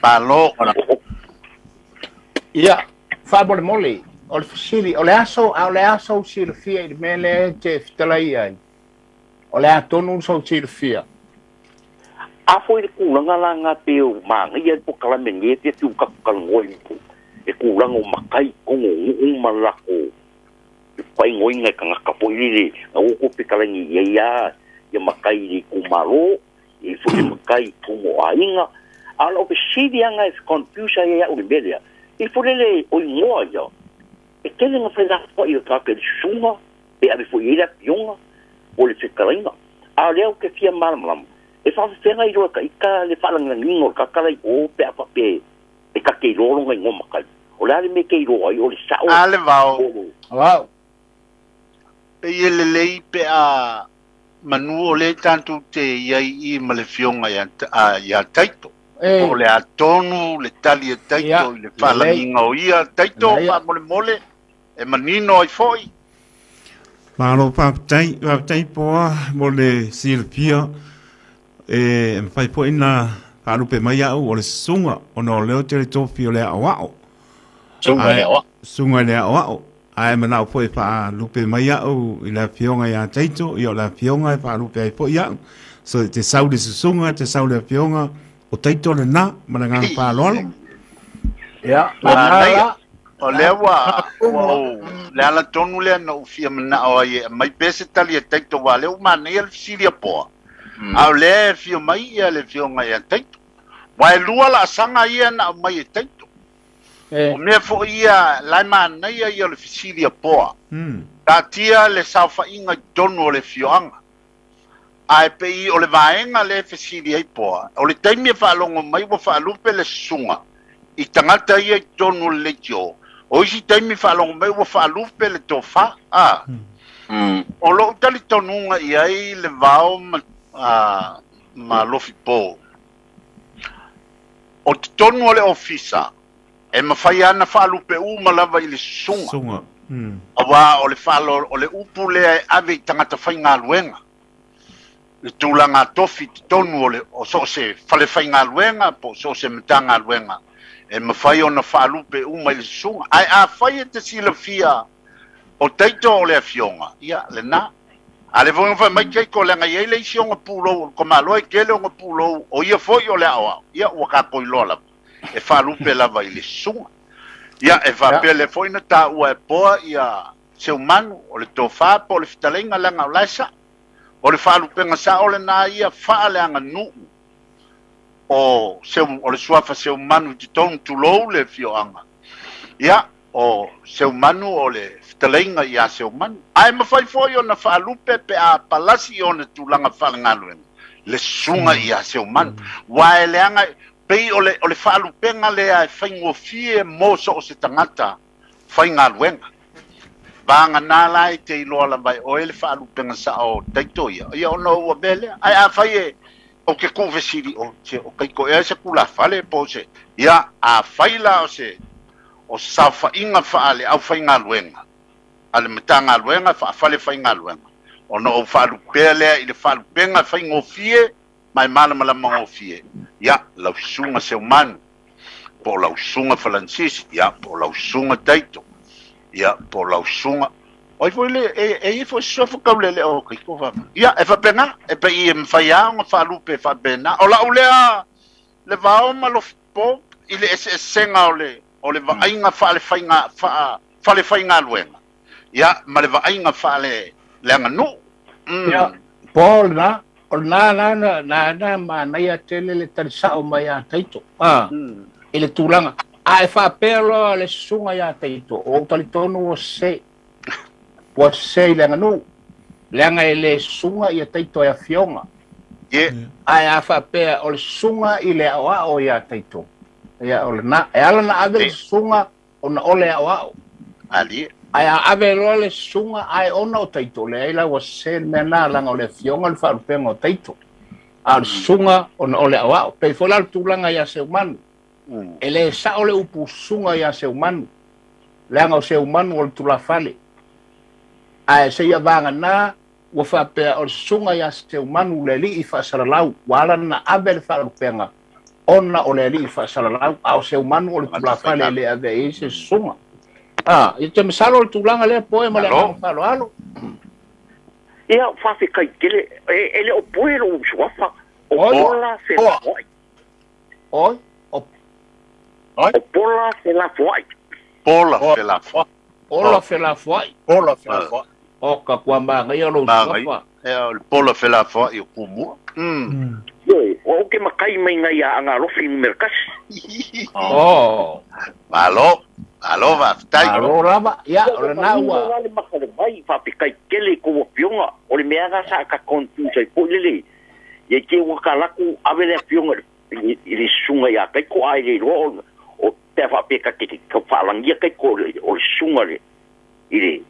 Malo. Ia, faamolemole, o le fesili, o le aso, a o le aso silafia i le mea lea e te fetalai ai. O le a tonu sou silafia. A foi le tulaga la na pe o manaia le polokalame nei e fiafiu tatou talanoa i e tulaga o matai totonu o nuu ma le latou faaigoaina e tagata foi lele na ua outou fetalai i ai a ia matai i le itumalo, i foi le matai i totonu o aiga. A o lau fesili lava e confuse ai au i le mea lea, i foi lele o igoa ia, e tele na felafoai o tagata i le susuga, pe ave foi i ai le afioga o le fetalaiga. A o lea ou te fia malamalama, e faafefea iloa e taita le faalagilagiga o le tagata la i o pe a faapea e ta te iloa lona igoa matai. O le a le mea e te iloa ai o le sao A le vao. o le Vao. Pei e lelei pe a manu o le tatou te iai i ma le fioga ia Taito. E. O le a tonu le tali e Taito Ia, i le lelei. faalagiga o ia Taito Lelei. faamolemole e manino ai foi. Malo faafetai, faafetai Poa mo le silafia e mafai foi na faalupe mai au o le susuga ona o lea o te le tofi o le aoao. Susuga i le aoao. Susuga i le aoao. Ae manao foi e faalupe mai au i le afioga ia Taito, ia o le afioga e faalupe ai foi au. So te sau le susuga, te sau le afioga, o Taito lena ma le agaga faaaloalo. Ia, Manaia. lena la. O lea ua ou le ala tonu lea na ou fia manao ai e aumai pea se tali a Taito aua o lea ua manaia le fesili a Poa. A o lea e fia mai ia le afioga ia Taito. Aua e lua laasaga ia na aumai e Taito. O mea foi ia la e manaia ia o le fesili a Poa. Taatia le saofaiga i totonu o le afioaga. Ae pei o le vaega lea e fesili ai Poa, o le taimi e faalogo mai ua faalupe le susuga i tagata ia i totonu o le leitio, o isi taimi faalogo mai ua faalupe le tofa. A. O lou talitonuga i ai le vao ma, ma Lofipo. O totonu o le ofisa, e mafai lava ona faalupe uma lava i le susuga. Susuga. Aua o le faalo, o le upu lea e ave i tagata faigaluega. Le tulaga tofi totonu o le o so o se fale faigaluega po o so o se matagaluega e mafai ona faalupe uma i le susuga. Ae afai e te silafia o Taito o le afioga, ia lena. A le foi na fai mai Taito leaga e i ai le isi ona pulou o le tamaloa e tele ona pulou o ia foi o le aoao, ia ua tatou iloa lava e faalupe lava i le susuga. Ia e faapea lea foi na taua e Poa ia Seumanu o le tofa po o le fetalaiga leaga o la e sao. O le faalupega sao lena ia faaleaganuu o seu, o le suafa Seumanu i totonu tulou le afioaga. Ia o Seumanu o le fetalaiga iā Seumanu. Ae mafai foi ona faalupe pe a palasi i ona tulaga faalegaluega le susuga iā Seumanu. Uae leaga pei o le faalupega lea e faigofie mo so o se tagata faigaluega. Vaganā la e te iloa lava e oe le faalupega sao taito ia. Ia ona ua mea lea. Ae afai e o ke kuufesili o se o kaiko ea se tulafale po se. Ia afai la o se o saofaiga faale au faigaluega a le Matagaluega faafale faigaluega ona ou faalupea lea i le faalupega faigofie ma e malamalama gofie. Ia lau susuga Seumanu po o lau susuga Falansisi, ia po o lau susuga Taito, ia po o lau susuga oi foi le e i foi sofa kaulele o kaiko fa. Ia e faapena e pei e mafai lava ona faalupe faapena. O lau lea le vao ma lofipo i le eseesega o le vaaiga faalefaiga faalefaigaluega ia ma le vaaiga faale le aganuu. Ia, Paul na, o na na na na na manaia tele le talisao mai a Taito. Ah, i le tulaga. A e faapea loa le susuga iā Taito, o ou talitonu ua se. Ua se i le aganuu. Leaga e le susuga ia Taito e afioga. Ae a faapea o le susuga i le aoao iā Taito. Ia o lena. E ala na ave le susuga ona o le aoao. Ali. Ae a ave loa le susuga ae ona o Taito, leai la ua se le mea na laga o le afioga le faalupega o Taito. A o le susuga ona o le aoao. Pei foi la le tulaga iā Seumanu. E le sao le upu susuga iā Seumanu. Leaga o Seumanu o le tulafale. Ae seia vaganā ua faapea o le susuga iā Seumanu le alii faasalalau. Ua ala na ave le faalupega ona o le alii faasalalau. A o Seumanu o le tulafale e le ave ai se susuga. Ah, i te masalo le tulaga lea poe ma le agaga faaaloalo. Ia faafetai tele e le o poe lou suafa o Pola felafoai. Oi, o o Pola felafoai. Pola felafoai. Pola felafoai. Pola felafoai. O ka kua magaia lou suafa. Ia o le Pola felafoai o Tumua. Ioe, o au ke makai mai ngai a Agalofi numera 1. Oh. Malo, malo faafetai. Malo lava. Ia, o lena ua. La le maka le vai, faafetai tele i kou afioga. O le mea lena sa ka confuse ai foi lelei. Ia te ua ka laku ave le afioga i le susuga ia Kaiko ae le iloa o pe faapea ka te faalagia Kaiko o le susuga i le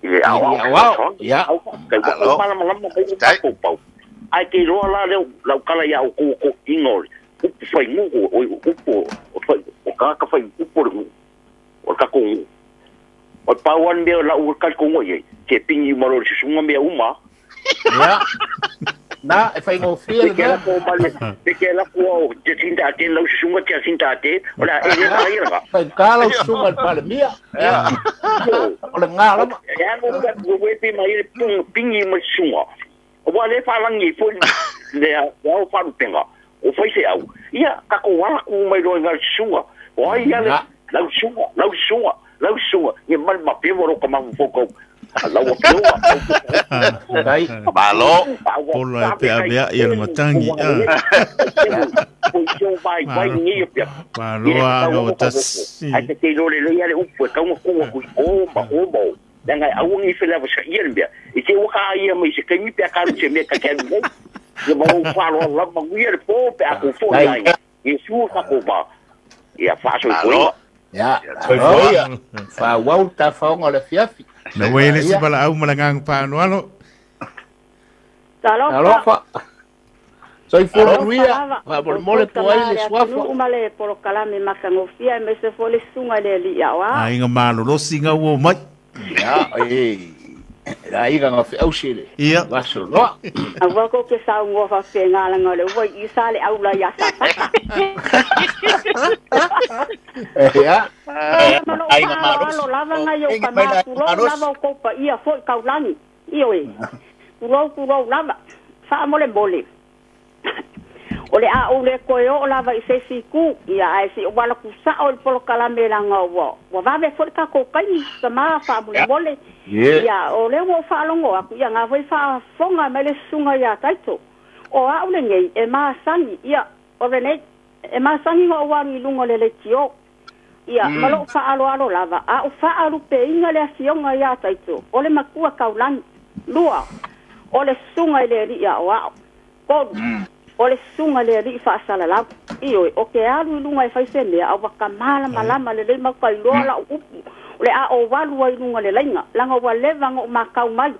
i le aoao. Ia. Kai ua malamalama mai le tatou pau. Ae te iloa la leo lau kala ia o kou inga o le upu faiguu o upu o tagata fai upu o le nuu o le tatou nuu. O le pau lava le mea lau talitonga i ai, te pigi uma loa i le susuga mea uma. Ia. Na, e faigofie le mea. Pe te lako au Jacinda Ardern, lau susuga Jacinda Ardern, o le a e le mai lava. Faigata lau susuga i le Palemia. Ia. O le gā lava. E ano ua pe mai le pigi ma le susuga. Ua le faalagi ai foi le ao faalupega o faifeau. Ia, tatou ala ku mai loa i le susuga. O ai ia le lau susuga, lau susuga, lau susuga. Ia mai mapewa lo ka mafaufau lau afioga. Malo. Pola e pe avea ia le matangi. Malo a o tasi. Ai te te lore le ia le upu e kaunga kua kui o ma o ma o. Leaga e aua nei felavasaia le mea. I te ua ka ia mai se kaimi pe a ka alu se mea ka te alu nei. Ia ma ou faaaloalo lava manuia le po pe a kou foi ai. Ia sua tatou ma ia faasoifuaina. Ia, alo, faaauau le tafaoga o le afiafi. Na ua le isi valaau ma le agaga faaaloalo. Talofa. Talofa. Soifua manuia, faamolemole po ai le suafa. Nuu ma le polokalame matagofie aemaise foi le susuga i le alii aoao. Aiga malolosi gau o mai. Ia, e le aiga na feausi le vasoloa. Aua kou te saunoa faapena leaga o le ua i sa le aula ia Sasaka. Ia. Ma lou faaaloalo lava nai ou tama, tulou lava o kou paia foi taulagi. Ioe. Tulou, tulou lava. Faamolemole. O le a ou le toe oo lava i se isi itu, ia ae se i ou ala tusao i le polokalame leaga ua ua vave foi le tatou taimi, tama faamolemole. Ia o lea ua ou faalogo atu, ia na foi faafofoga mai le susuga ia Taito. O au lenei e masani, ia o lenei, e masani ona ou alu i luga o le leitio. Ia ma lou faaaloalo lava a o faalupeiga le afioga iā Taito o le matua taulagi. Lua, o le susuga i le alii aoao. Tolu, o le susuga i le alii faasalalau. Ioe, o ke alu i luga e fai se mea, a ua kamalamalama lelei ma kailoa lau upu. O le a o walu ai lunga le lainga, langa ua leva ngo makau mai.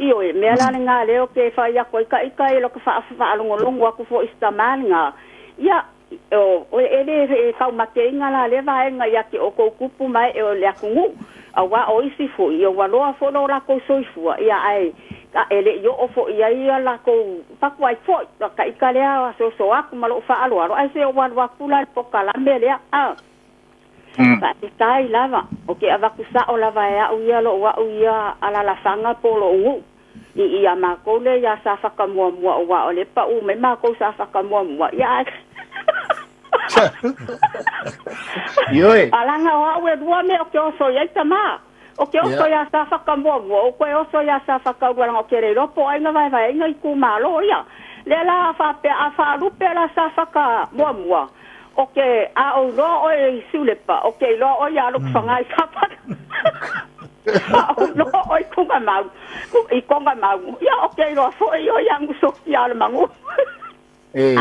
Ioe, mea la le ngā leo ke fai ako i ka ika e lo ka whaalongolongo aku fo istamani ngā. Ia, o ele e kau mateinga la leva enga ia ke o kou kupu mai e o le akungu. A wa o isi fo ia waloa fo lo la kou soifua. Ia ai, ka ele yo o fo ia ia la kou paku ai fo ka ika lea so so aku ma lo whaaloalo. Ai se o walu aku la poka la me lea. Ah. Faafetai lava o ke avaku sa'o lava e a'u ia lo'u a'u ia alalafanga po o lo'u gu'u i ia makou le ia sa fakamuamua uā o le pa'u mai makou sa fakamuamua ia Ioe. Alaga o a'u e lua mea o ke oso iai tamā o ke oso ia sa fakamuamua o koe oso ia sa fakaulualaga o ke le iloa po o aiga vaevaeaiga i kumālō ia lea la faapea a faalupe la sa fakamuamua o ke a o loa oe i Siulepa, o ke iloa oe ia Lokufaga i Safata. A o loa oe kuga mau, i konga mau. Ia o ke iloa fo'i oe ia gusoki a le magu. E.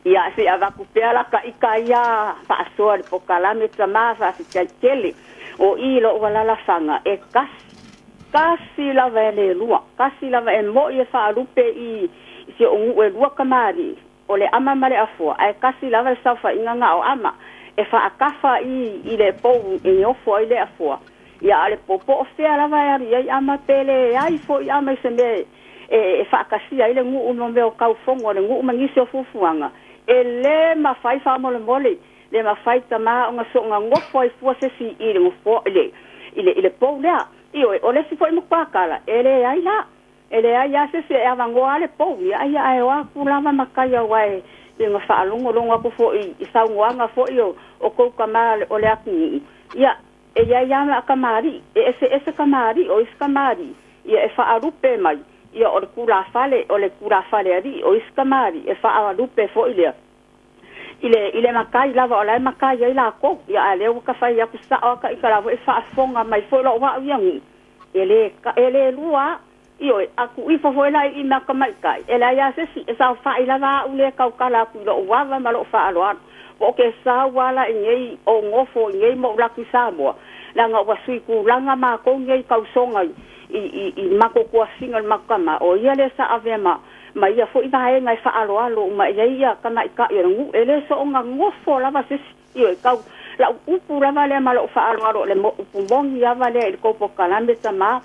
Ia se avaku pea la ka ika ia faasoa le pokalame tamā faafitaitele. O i lo'u alalafaga e kasi. Kasi lava e le lua. Kasi lava e mo'i e faalupe i si o gu'u e lua kamali'i. O le ama ma le afoa ae kasi lava le saofaiga gao ama e faakafa i le pou e ofo ai le afoa ia a le popo o fea lava e alu iai ama pele ai fo'i ama i se mea e faakasia ai le gu'u mo mea o kaufogo le gu'u ma nisi o fuafuaga e lē mafai faamolemole le mafai tamā ona so'oga gofo ai fua se si i le gofo i le pou lea. Ioe, o le isi fo'i makuakala e leai la e leai a se se e avagoa le pou ia ai ae o aku lava makai auā e ina faalogologo aku fo'i i saugoaga fo'i o kou kamā o le atunuu ia e iai a kamali'i e eseese kamali'i o isi kamali'i ia e faalupe mai ia o le tulafale o le tulafale ali'i o isi kamali'i e faalupe fo'i lea i le makai lava o lae makai ai lakou ia a lea ua kafai aku sa'o aka i ka lava e faafofoga mai fo'i lo'u a'u ia gu'u e le lua. Ioe, aku ifo foi la i mea kamaikai e leai a sesi e saofa'i lava a'u lē kaukala aku i lo'u ava ma lo'u faaaloalo po o ke sau ala i nei o gofo i nei mo'u laku i Samoa leaga ua sui kulaga makou nei kausoga i makou kuafiga le makou o ia le sa avea ma ia fo'i vaega e faaaloalo uma i ai ia tamaita'i o le gu'u e lē so'oga gofo lava sesi. Ioe, kau la'u upu lava lea ma lo'u faaaloalo le upu mogi ava lea i le kou pokalame tamā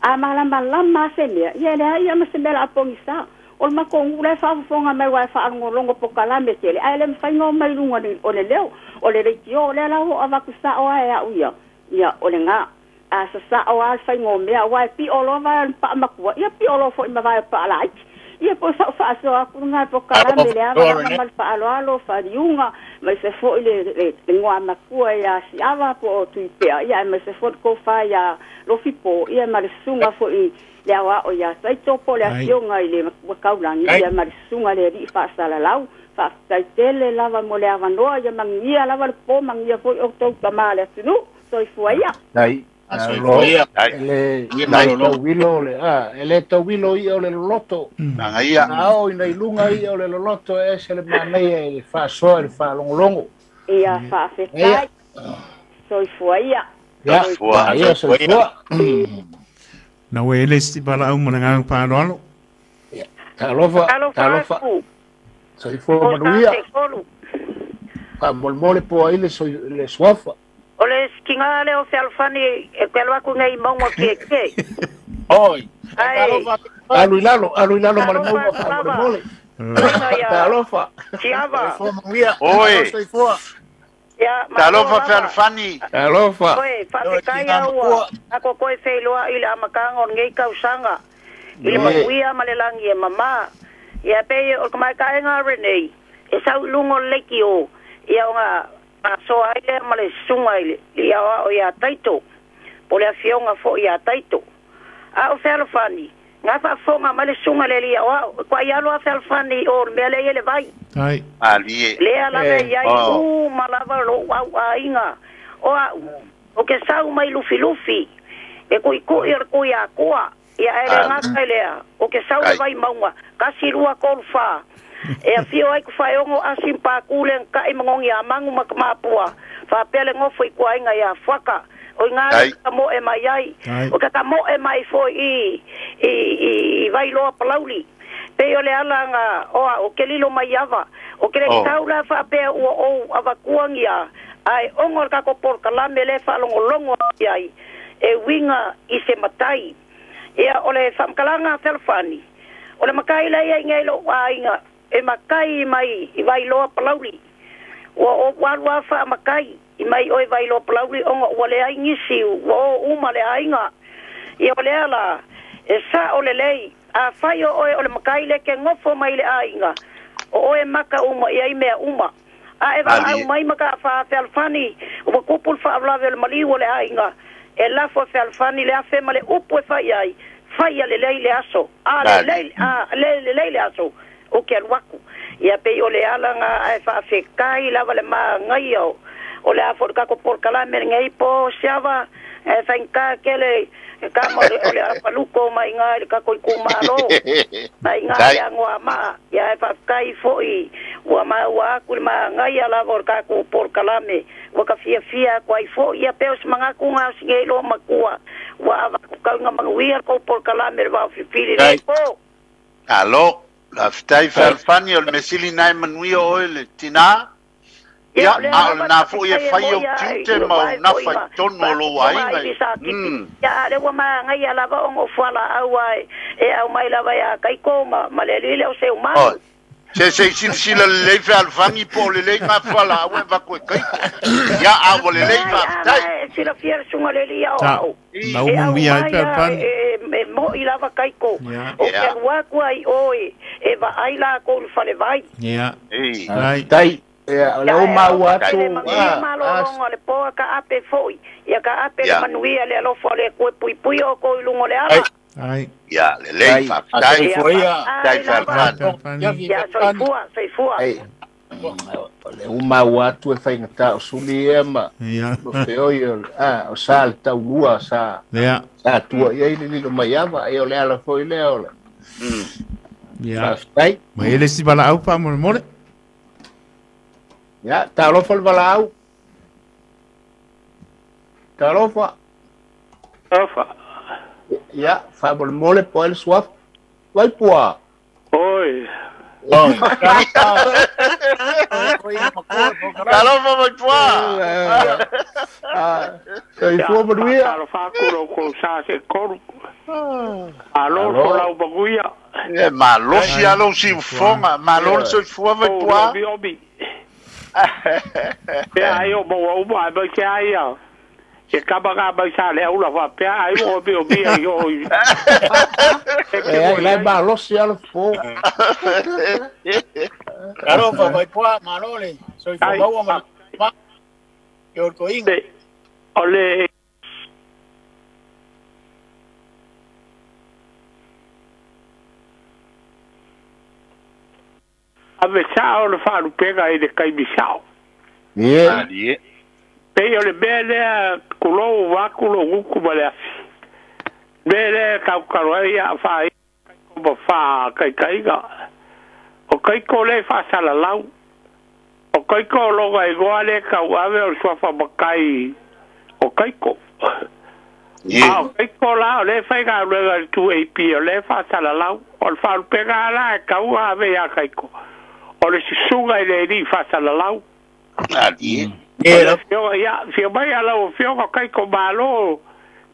a malamalama se mea ia leai ia ma se mea la'a pogisa o le makou gu'u lae faafofoga mai uae faalogologo pokalame tele ae le mafaiga o mai luga o le leo o le leitio lea la o avaku sa'o ae a'u ia ia o le gā a sasa'o a le faiga o mea uae pi'o loa vae o le pa'a ia pi'o loa fo'i ma vae o pa'alaiti ia po sa'u faasoa aku lagā pokalame le ava lava ma le faaaloalo faliuga mai se fo'i le goa makua ia Siava po o Tuipea ia ae mai se fo'i le kofa ia Lofipo ia ma le susuga fo'i le aoa'o iā Taito po le afioga i le matua taulagi ia ma le susuga le alii faasalalau. Faafetaitele lava mo le avanoa ia manuia lava le pō manuia foi outou tamā le atunuu soifua ia. Ai. Soifua. Ele tauilo le a ele tauilo ia o le loloto. Nanga ia. Na o ina i luga ia o le loloto e ese le manaia i le faasoa i le faalogologo. Ia faafetai. Soifua ia. Ia, ia soifua. Na ue ele si pala au ma le agaga faaaloalo. Talofa, talofa. Soifua manuia. Faamolemole po ai le le suafa. O le sikiga lea o fealofani e koe alu aku nei mauga keke. Oi. Ai. Alu i lalo, alu i lalo ma le mauga faamolemole. Talofa. Siava. Soifua manuia. Oi. Soifua. Ia, Talofa fealofani. Talofa. Oi, faafetai au ako koe feiloa'i i le amataga o lenei tausaga. I le manuia ma le lagi e mamā. Ia pei o le tamaitaega renei e sau i luga o le leiki o ia ona asoa ai lea ma le susuga i le aoao iā Taito po le afioga fo'i iā Taito. A o fealofani ga faafofoga mai le susuga le alii aoao e kua'i alo a fealofani o le mea lea ia le vai. Ai. Alie. Lea lava e iai Oh. uma lava lo'u au'aiga O au o ke sau mai lufi lufi e kui kui o le kui akua ia ele ngaka lea o ke sau vai maunga kasi lua kolfa e afio ai ku faiongo asim pa kule ka i mangongi a mangu makamapua fa pele ngofo i kuainga ia fuaka o ngā ka mo e mai ai o ka mo e mai foi i vai loa palauli pe o le ala nga o ke lilo mai ava o ke le taula fa pe o o avakuangia ai ongo ka ko por kalame le fa longo longo ai e winga i se matai ia o le famkalanga felfani o le makai le ia ngai lo ainga e makai mai i vai loa palauli o walua fa makai i mai oi vai loa palauli ongo o le ai ngisi o uma le ainga ia o le ala e sa o le lei a fai o o le makai le ke ngofo mai le ainga o e maka uma ia i mea uma a e va au mai maka fa felfani o kupul fa avlave le mali o le ainga e la fo felfani le afe ma le upu e fai ai fai le lei le aso a le lei a le lei le aso o ke aluaku ia pe o le ala nga e fa fe kai lava le ma ngai o le afo ka ko por kala me ngai po siava e fa ka le ka mo o le apaluko mai ngai ka ko ku malo mai ngai ngoa ma ia e fa kai foi ua ma ua ku ma ngai ala vor ka ku por kala me ua ka fia fia ko ai foi ia pe os manga ku nga singe lo makua ua ava ku ka nga manguia ko por kala me va fi fi le po alo la ftai felfani o le mesili nai manuia o le tina ia a o na fo ia fai o tiute ma o na fai tonu o lo ainga ia le ua ma ngai ala va o fuala au ai e au mai lava ia kai ko ma le lile o se o ma se se silsila le felfani po le le ma fuala au e va ko kai ia a o le le va tai sila fier sunga le ia o na o mo ia felfani e mo i lava kai ko o ke ua ku ai oi e va ai la ko le fale vai ia tai ia le o mau atu a malo le po ka ape foi ia ka ape le manuia le alofo le ko pui pui o ko ilungo le ala ai ia le lei fa tai foi tai fa ia soi fua ai le o mau atu e fai ngata o suli e ma o feoi a o sa le taulua sa ia sa tua ia ile lilo mai ava e o le ala foi le o le ia tai ma ele si bala au pa mo mole ia talofa le valaau talofa talofa ia faamolemole po ele suafa vai pua oi talofa vai pua soifua manuia talofa aku ko sa se koru alo ko lau baguia e malosi alo si ufonga malolo soifua vai pua obi pea ai o mo uma ai ke ai ia ke kaba ka ba sa le ula fa pea ai o obi obi ai o e lai malosi alo fo talofa vai pua malole soifua maua ma ke o ko inga ole ave sao le falu pega i le kai bisao. Ie. Pe o le mea lea kulou waku lo guku ma le afi. Mea lea kaukalo ai a wha i ma wha kaikaiga. O kaiko le whasalalau. O kaiko loga i goa le kau ave o suafa makai o kaiko. A o kaiko la o le whainga ulega le 2AP o le whasalalau. O le whalupega ala e kau ave ia kaiko. O le susuga i le ri whasalalau. Ali. Ia, fio mai ala o fio ka kaiko malo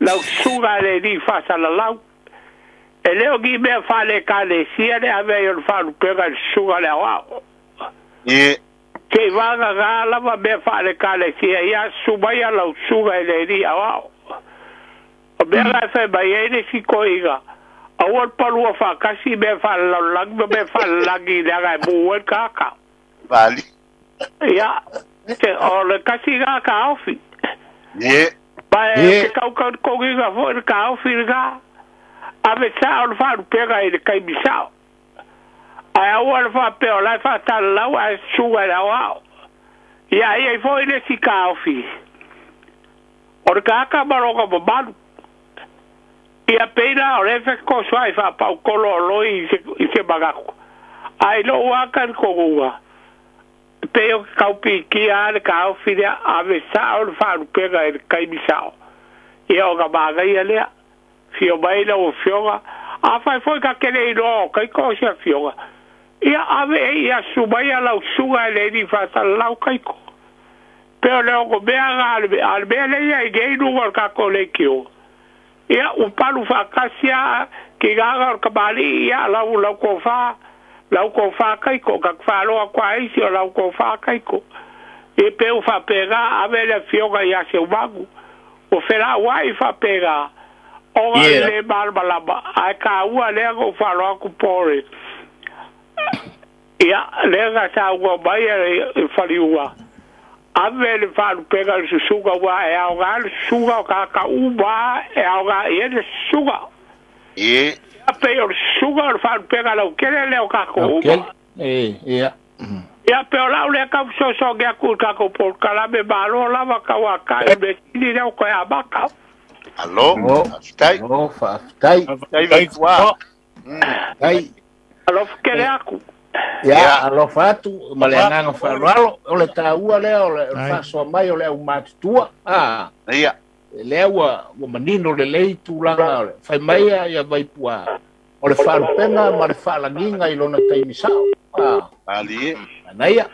lau susuga i le ri whasalalau. E leo ki mea whale ka le sia le ave i o le whalupega le susuga le awao. Ke wanga ngā lava mea whale ka le sia ia sumai ala o susuga i le ri awao. O mea ngai whai mai e le siko inga. Aua le palua whakasi mea whale laulangi ma mea whale langi le anga e mua e kaka. Vali. Ia, o le kasi ngā ka ofi. Ie. Pai e ke kaukau kongi ngā fo le ka ofi le ngā. Ave sa o le whalupega i le kaimisao. Ai aua le whapea o lai whātalalau ai suga i le awao. Ia ia i fo i le si ka ofi. O le tagata ma lona mamalu. Ia peina o le fekosoa'i fa'apa'ukolo o loi i se manatu. Ae lo'u aka le koguga. Pe o ke kaupikia a le kaofi lea ave sa'o le fa'alupega i le kaimi sa'o. Ia o ka magaia lea. Fio mai lau afioga. Afai foi ka kele iloa o kaiko o se afioga. Ia ave e ia sumai a lau suga e le ni fa'asalalau kaiko. Pe o le ogo mea ga a le mea leia i nei luga o le kako le kio. Ia upalu fa'akasi a ki gaga o le kamali'i ia lau lau kofa lau kofa kaiko ka fa'aloa kwa isi o lau kofa kaiko. I pe u fa'apega ave le afioga ia se umagu. O fela'ua'i fa'apega oga le malamalama ae kāua lea go fa'aloa ku pore. Ia lea ga sauga mai e faliuga. Ave le fa'alupega le susuga ua e aogā le susuga o kāka uma e aogā i e le susuga. Ia pei o le susuga o le fa'alupega laukele lea o kākou uma. Ia. Ia pe o lau lea kausosogi aku i kākou polokalame malo lava kauaka'i me sili lea o koe amaka. Alo, fa'afetai. O fa'afetai. Fa'afetai tua. Tai. Alofa kele aku. Ia, alofa atu ma le agaga fa'aloalo o le tāua lea o le fa'asoa mai o le aumatutua. Ia. Lea ua manino lelei tulaga o le fai mai ia Vaipua o le fa'alupega ma le fa'alagiga i lona taimi sa'o. Ali. Anaia.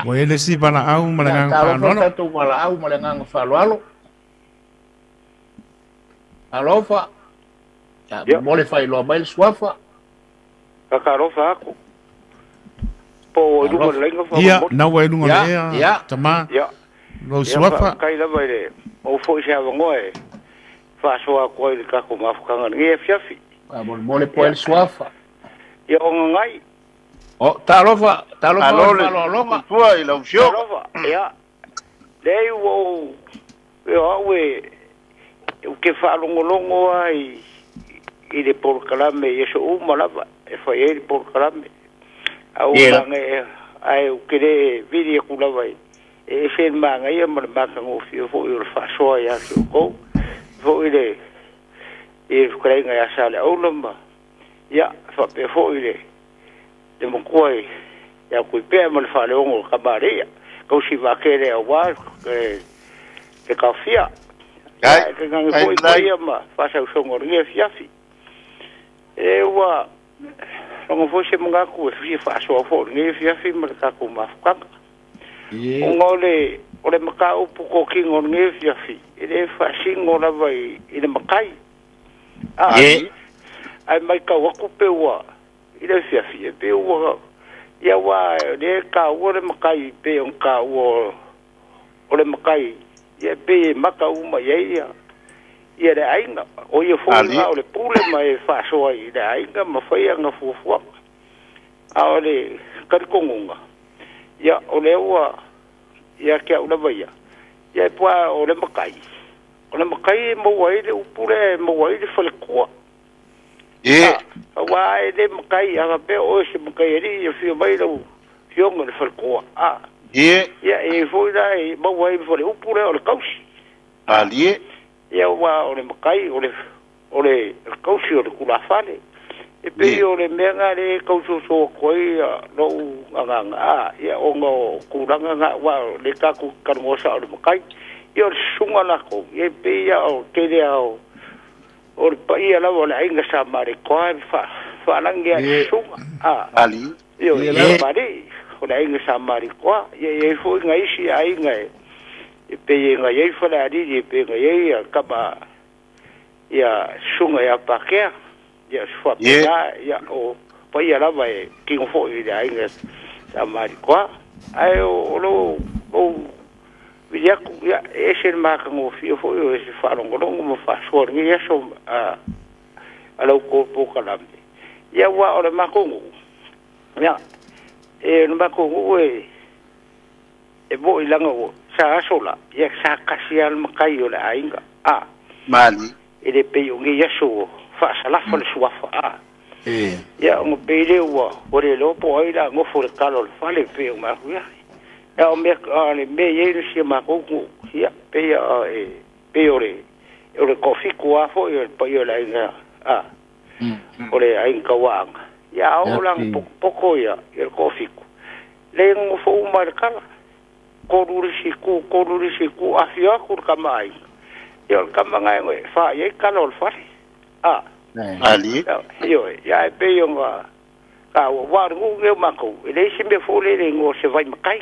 Ua ele si vala'au ma le agaga fa'aloalo. Tatou vala'au ma le agaga fa'aloalo. Alofa. Ia mo le failoa mai le suafa. Kakalofa aku. Po o luga le lenga Ia, naua e luga le ea, tama. Ia. Lau suafa. Kai lava i le o foi se avangoa e fa'asoa aku ai le kako mafukanga le fiafi. Mo le po le suafa. Ia o ngai. O, talofa, talofa alofa. Tua i lau fioga. Talofa, ia. Lei ua o au e u ke fa'alogologo ai i le polokalame i aso uma lava e fai ai le polokalame. Au maga ae u ke le vili aku lava i e ese le magaia ma le makagofie fo'i o le fa'asoa iā te oukou. Fo'i le i le fetalaiga iā Saleaula ma ia fa'apea fo'i le makua ia Kuipea ma le fa'aleogo o le kamali'a. Kausi va'akele auā le kaofia. Ia e gage fo'i paia ma fa'asausoga o legi afiafi. E ua logo foi se mangaku e fia fa'asoa fo'i lenei afiafi ma le tatou mafukaga. Ona o le mataupu kokiga o lenei afiafi e lē fa'asigo lava i le matai. Ae maitau aku pe ua i le afiafi e pe ua ia ua lē kāua le matai pe ona kāua o le matai ia pe e maka uma i ai ia le aiga o ia fo'i o le pule ma e fa'asoa i le aiga ma fai aga fuafuaga. A o le talitonuga ia o le ua ia ke au lava ia ia e pua o le matai. O le matai e maua ai le upu lea e maua ai le falekua. Auā e le matai a faapea oe se matai alii ia fia mai lau fioga le falekua. Ia e fo'i la e maua ai ma le upu lea o le kausi. Ali. Ia ua o le matai o le kausi o le tulafale. E pei o le mea ga le kausoso aku ai lo'u agaga ia ona o tulaga ga ua le tatou talanoa sa'o le matai. Ia o le susuga lakou ia e pei ia o tele a o le paia lava o le aiga sa Marikoa e fa'alagi a le susuga. Ali. Ia o le mali'i o le aiga sa Marikoa. Ia i ai fo'i gaisi aiga e pei e gai ai falealili e pei e gai ai kama ia susuga ia Pakea. Ia fa'apena ia o paia lava e kigo fo'i i le aiga sa Marikoa. Ae o lou vili aku ia e ese le makagofie fo'i o ese fa'alogologo ma fa'asoa lenei aso a lau polokalame. Ia ua o le makou nu'u ia e le makou nu'u e mo'i laga ua sa aso la ia sa kasi a le matai o le aiga. Mali. E le pei o nei aso fa'asalafa le suafa. Ia ona pei lea ua le iloa po o ai la gofo le talo o le fale pei o maku ia. Ia o mea le mea i ai le sia makou nu'u ia pei e Pe o le kofiku a foi o le paia o le aiga a o le aiga kauaga ia o lang poko ia i le kofiku le ngofo uma le kala kolu le siku afio ku kama ai ia o kama ngai ngai fa ia kala o le fale a ali io ia e pe yo nga ka wa ngu nge mako e le si me fo le ngo se vai makai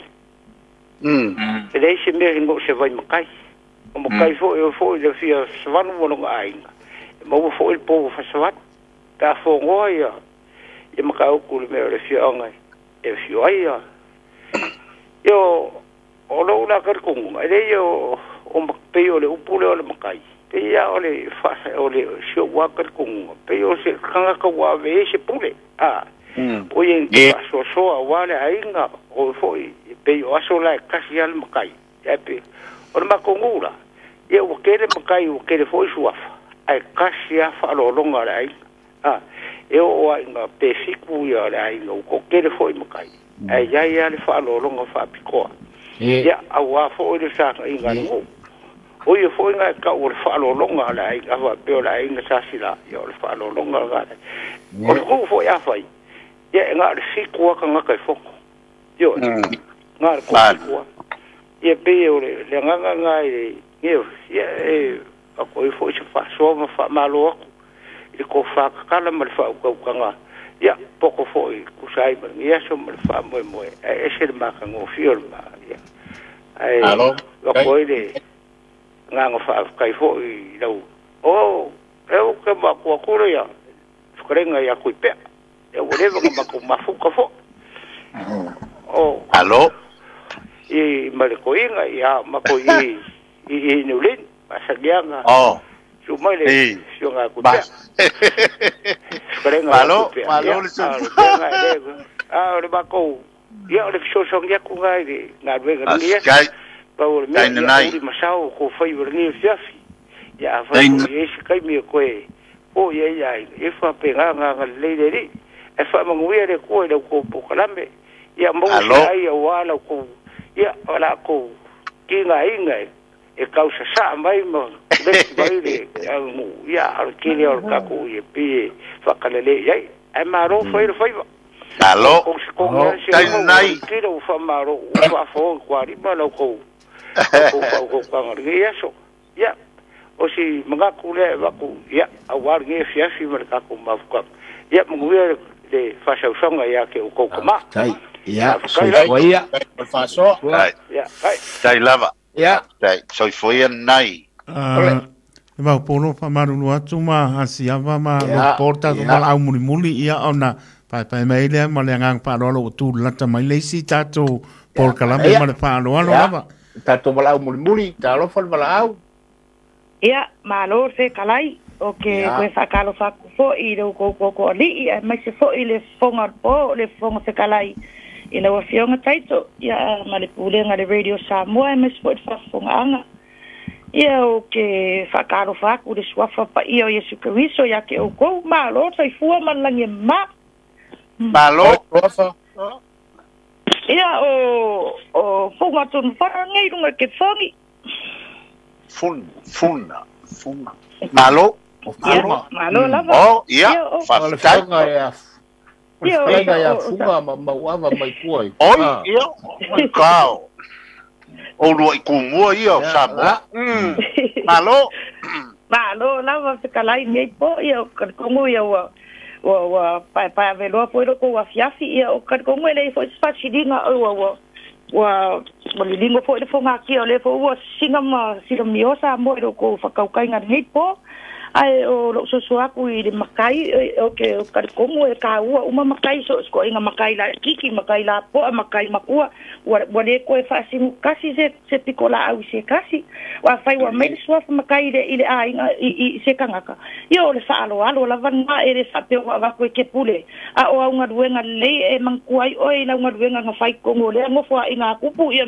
e le si me ngo se vai makai o makai fo e fo le fia svanu mo nga ai mo fo il po fa svan ta fo ngo ia e makau ku le me le fia ngai e fio ai ia yo o lo la ka ko e yo o pe o le upule o le makai pe ia o le fa o le sio wa ka ko pe o se kanga ka wa ve se pule a o ye so so a wa le ainga o fo pe o aso la kasi al makai e pe o le makongura ia o kere makai o kere fo suafa ai kasi a fa lo longa le ai a e o ainga pe fiku ia le ainga o kere fo makai ai ia ia le fa lo longa fa pikoa ia aua fo le sa inga ngo o ia fo inga ka o le fa lo longa le ai ava pe o le ainga sa sila ia o le fa lo longa ga o le ko fo ia fai ia nga le fiku ka nga kai fo yo nga ko fiku ia pe o le nga nga nga i ia e a ko fo se fa so ma fa malo i ko fa kala ma le fa ko ka nga ia poko fo i ku sai ma ia so ma fa mo mo e se ma ka ngo fio ma ia ai alo ko ile nga ngo fa kai fo i lau o eu ka ma ko ko ia fkarenga ia ku pe e o leva ma ko mafu ka fo o alo i ma le ko inga ia ma ko i i nulin pasagianga oh su mai le sio nga ku pe malo malo le su a o le ma ko ia o le so ngia ku ngai le nga luega ni ia pa o le mea ia o masao ko fai o le ngi fiafi ia fa e se kai mi ko e o ia ia e fa pe nga nga le le le e fa manguia le ko le ko po kalame ia mo ai o ala ko ia ala ko ki nga inga e kausa sa mai mo le mai le mu ia al kile o ka ko e pe fa kale le ia e maro foi foi alo tai nai kilo fa maro fa fo kwari ma lo ko ko ko ka ngi so ia o si manga ku le va ku ia a war ngi fia fi ma ka ku ma ku ia mungu le fa sa songa ia ke o ko ma tai ia foi ia fa so ia ai tai lava ia tai soi foi nai e mau polo fa marulu atu ma asiava ma lo porta do mal au mulimuli ia ona pai pai mai le ma le ngang pa lo tu lata mai le si tato por kalame ma le pa lo lava tato malau mulimuli ta lo fal malau ia malo se kalai o ke koe whakalo whakufo i rau koko ali i mai se fo i le fonga po le fonga se kalai i lau afioga Taito ia ma le pulega le Radio Samoa e mai se fo i le faafofoga ia o ke whakalo whaku le suafa pa ia o Iesu Keriso ia ke o kou malo soifua ma le lagi e ma malo ia o fonga tonu whara ngei runga ke whangi funa malo ia malo lava oh ia fa ia ia funga ma mauava mai kua oi ia kao o lua i kumua ia o Samoa malo malo lava fekalai nei po ia o karikongu ia ua ua pae pae veloa foi loko ua fiafi ia o karikongu e lei foi se faasiliga ua ua liligo foi le fogakia o le foi ua sisiga ma silamio Samoa i loko whakaukaiga lenei po ai o lou soso aku i le makai o ke o karikongu e kāua uma makai so sikoʻiga makai laʻikiki makai lapoa makai makua ua lē koe faasigu kasi se piko laau i se kasi ua fai ua mai le suafa makai i le aiga i se kagaka ia o le faaloalo lava lena e le faapea ua avatu e ke pule a o augaluega lelei e magakua ai oe i laugaluega ga fai kogu o lea gofo aiga akupu ia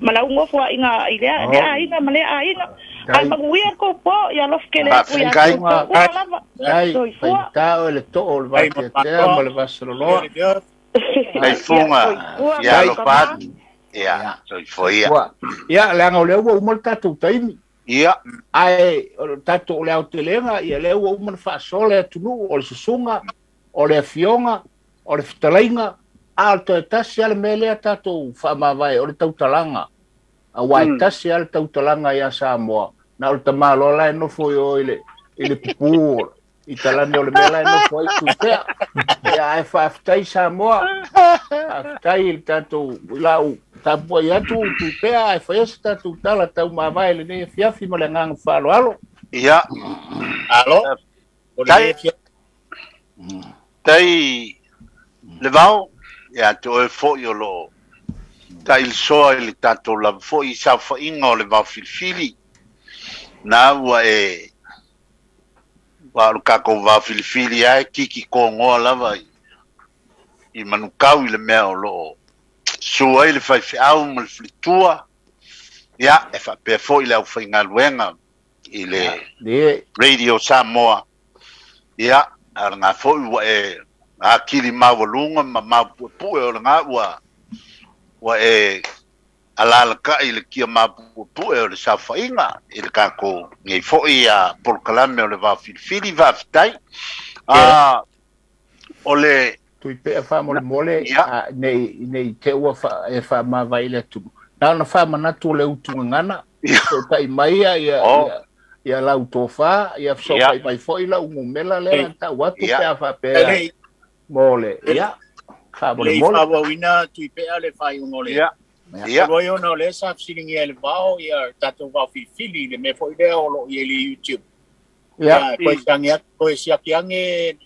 ma lau gofo aiga i lea aiga ma lea aiga ai maguia kou po ia alofa kele aku ia kou lava soifua ta o le too o le vateatea ma le vasaloloa ai funga ia alofa atu ia soifua ia ia leaga o lea ua uma le tatou taimi. Ia. Ae o le tatou o le aotelega, ia lea ua uma ona faasoa le atunuu, o le susuga, o le afioga, o le fetalaiga, a o le toe tasi lava le mea lea tatou faamavae, o le tautalaga. Aua e tasi lava le tautalaga ia Samoa, na o le tamaloa la e nofo i o i le pupu i talane o le mea la e nofo ai Tuipea. Ia ae faafetai Samoa, faafetai i le tatou lau tapuai atu Tuipea, ae faia se tatou tala taumavae i lenei afiafi ma le agaga faaaloalo. Ia. Alo. O lenei afiafi. Tai le vao, ia te oe foi o loo tailisoa i le tatou lava foi i saofaiga o le vao filifili. Na ua e ua o le tatou vao filifili ae kiki kogoa lava i manukau i le mea o loo su ai le faifeau ma le faletua. Ia, e faapea foi le aufaigaluega i le Radio Samoa. Ia, a o lena foi ua e akili maualuga ma maupuepue o lena ua e alalakai i le kia mapuepue o le saofaiga i le tatou nei foi a polokalame o le vao filifili. Faafetai. O le Tuipea faamolemole nei te ua e faamavae i le atunuu. Na ona faamanatu o le utugagana, fesootai mai ia lau tofa, ia fesootai mai foi lau numera lea na tau atu pe a faapea mo le ia faamolemole. Le faaauauina Tuipea le faaiuga o le Ia. Lua ona o lea sa fesiligia e le vao ia tatou vao filifili le mea foi lea o loo i ai le YouTube. Ia. Koe siagi atu, koe siaki age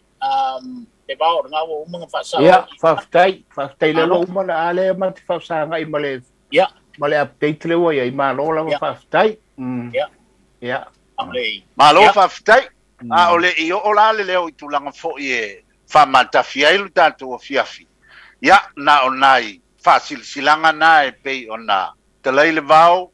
le vao o lena ua uma na faasao. Ia, faafetai, faafetai le ua uma na ale ma te faasagai ma le Ia. ma le update le ua iai, malo lava faafetai. Ia. Ia. Malo faafetai. A o le i oo la le leo i tulaga foi e faamatafi ai lo tatou afiafi. Ia, na o nai faasilasilaga na e pei ona talai le vao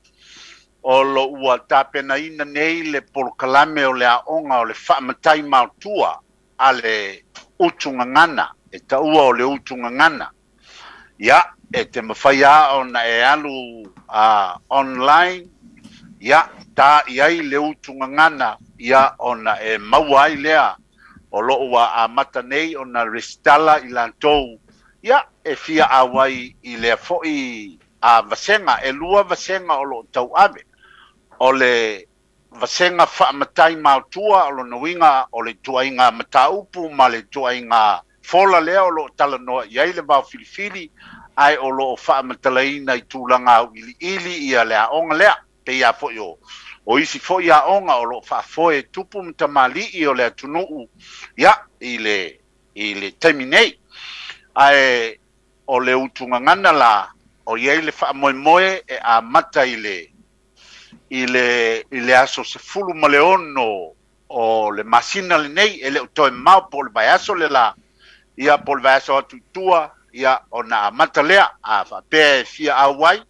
o lo ua tapenaina nei le polokalame o le aoga o le faamatai maotua a le utugagana, e taua o le utugagana. Ia, e te mafai a ona e alu online, ia, ta i ai le utugagana, ia, ona e maua ai lea o loo ua amata nei ona resitala i latou, ia, e fia auai i lea foi a vasega, e lua vasega o loo tauave. O le vasega faamatai maotua o lona uiga o le tuaiga mataupu ma le tuaiga fola lea o loo talanoa i ai le vao filifili, ae o loo faamatalaina i tulaga auiliili ia le aoga lea. Pei a foi o isi foi aoga o loo faafoe tupu ma tamalii o le atunuu, ia, i le taimi nei. Ae o le utugagana la, o iai le faamoemoe e amata i le aso 16 o le masina lenei, e le o toe mamao po o le vaiaso le la, ia po o le vaiaso atu i tua, ia ona amata lea, a faapea e fia auai,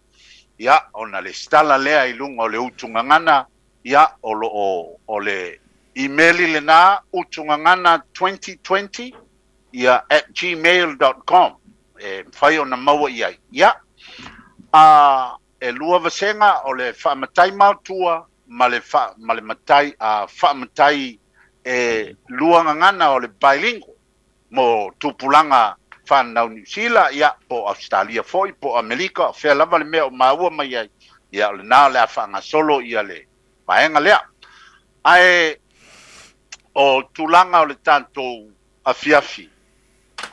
ia ona lesitala lea i luga o le utugagana, ia o loo o le email lena utugagana2020 ia @gmail.com e mafai ona maua i ai. Ia, e lua vasega o le faamatai maotua ma le matai faamatai e lua gagana o le bilingual mo tupulaga whanau New Zealand, ia, po Australia foi, po Amerika, fea lava le mea o maua mai ai, ia, o le nā o le a whaangasolo ia le vaega lea. Ae o tulaga o le tatou afiafi,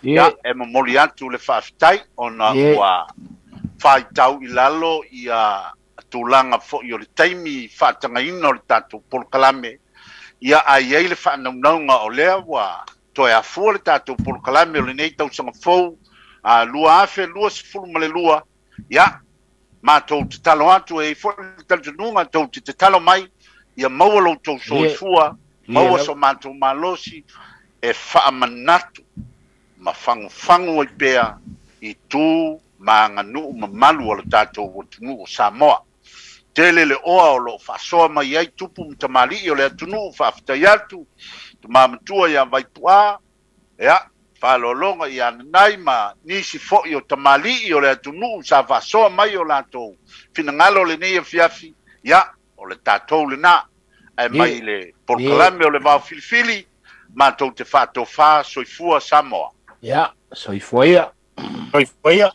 ia, e momoli atu le faafetai ona ua faitau i lalo ia tulaga foi o le taimi faatagaina o le tatou polokalame, ia ai ai le faanaunauga o lea ua toe afua le tatou polokalame o lenei tausaga fou 2022, ia, matou tatalo atu e i foi le talitonuga tou te tatalo mai, ia maua lo tou soifua, maua so matou malosi, e faamanatu ma fagufagu ai pea i tu ma aganuu mamalu o le tatou atunuu o Samoa. Tele le oa o loo faasoa mai ai tupu ma tamalii o le atunuu, faafetai atu tamamatua ia Vaipu'a, ia, faalologa ia Nanai ma nisi foi o tamalii o le atunuu sa faasoa mai o latou finagalo lenei afiafi, ia, O le tatou lena ae mai le polokalame o le vaofilifili matou te faatofā. Soifua Samoa. Ia, soifua ia. Soifua ia.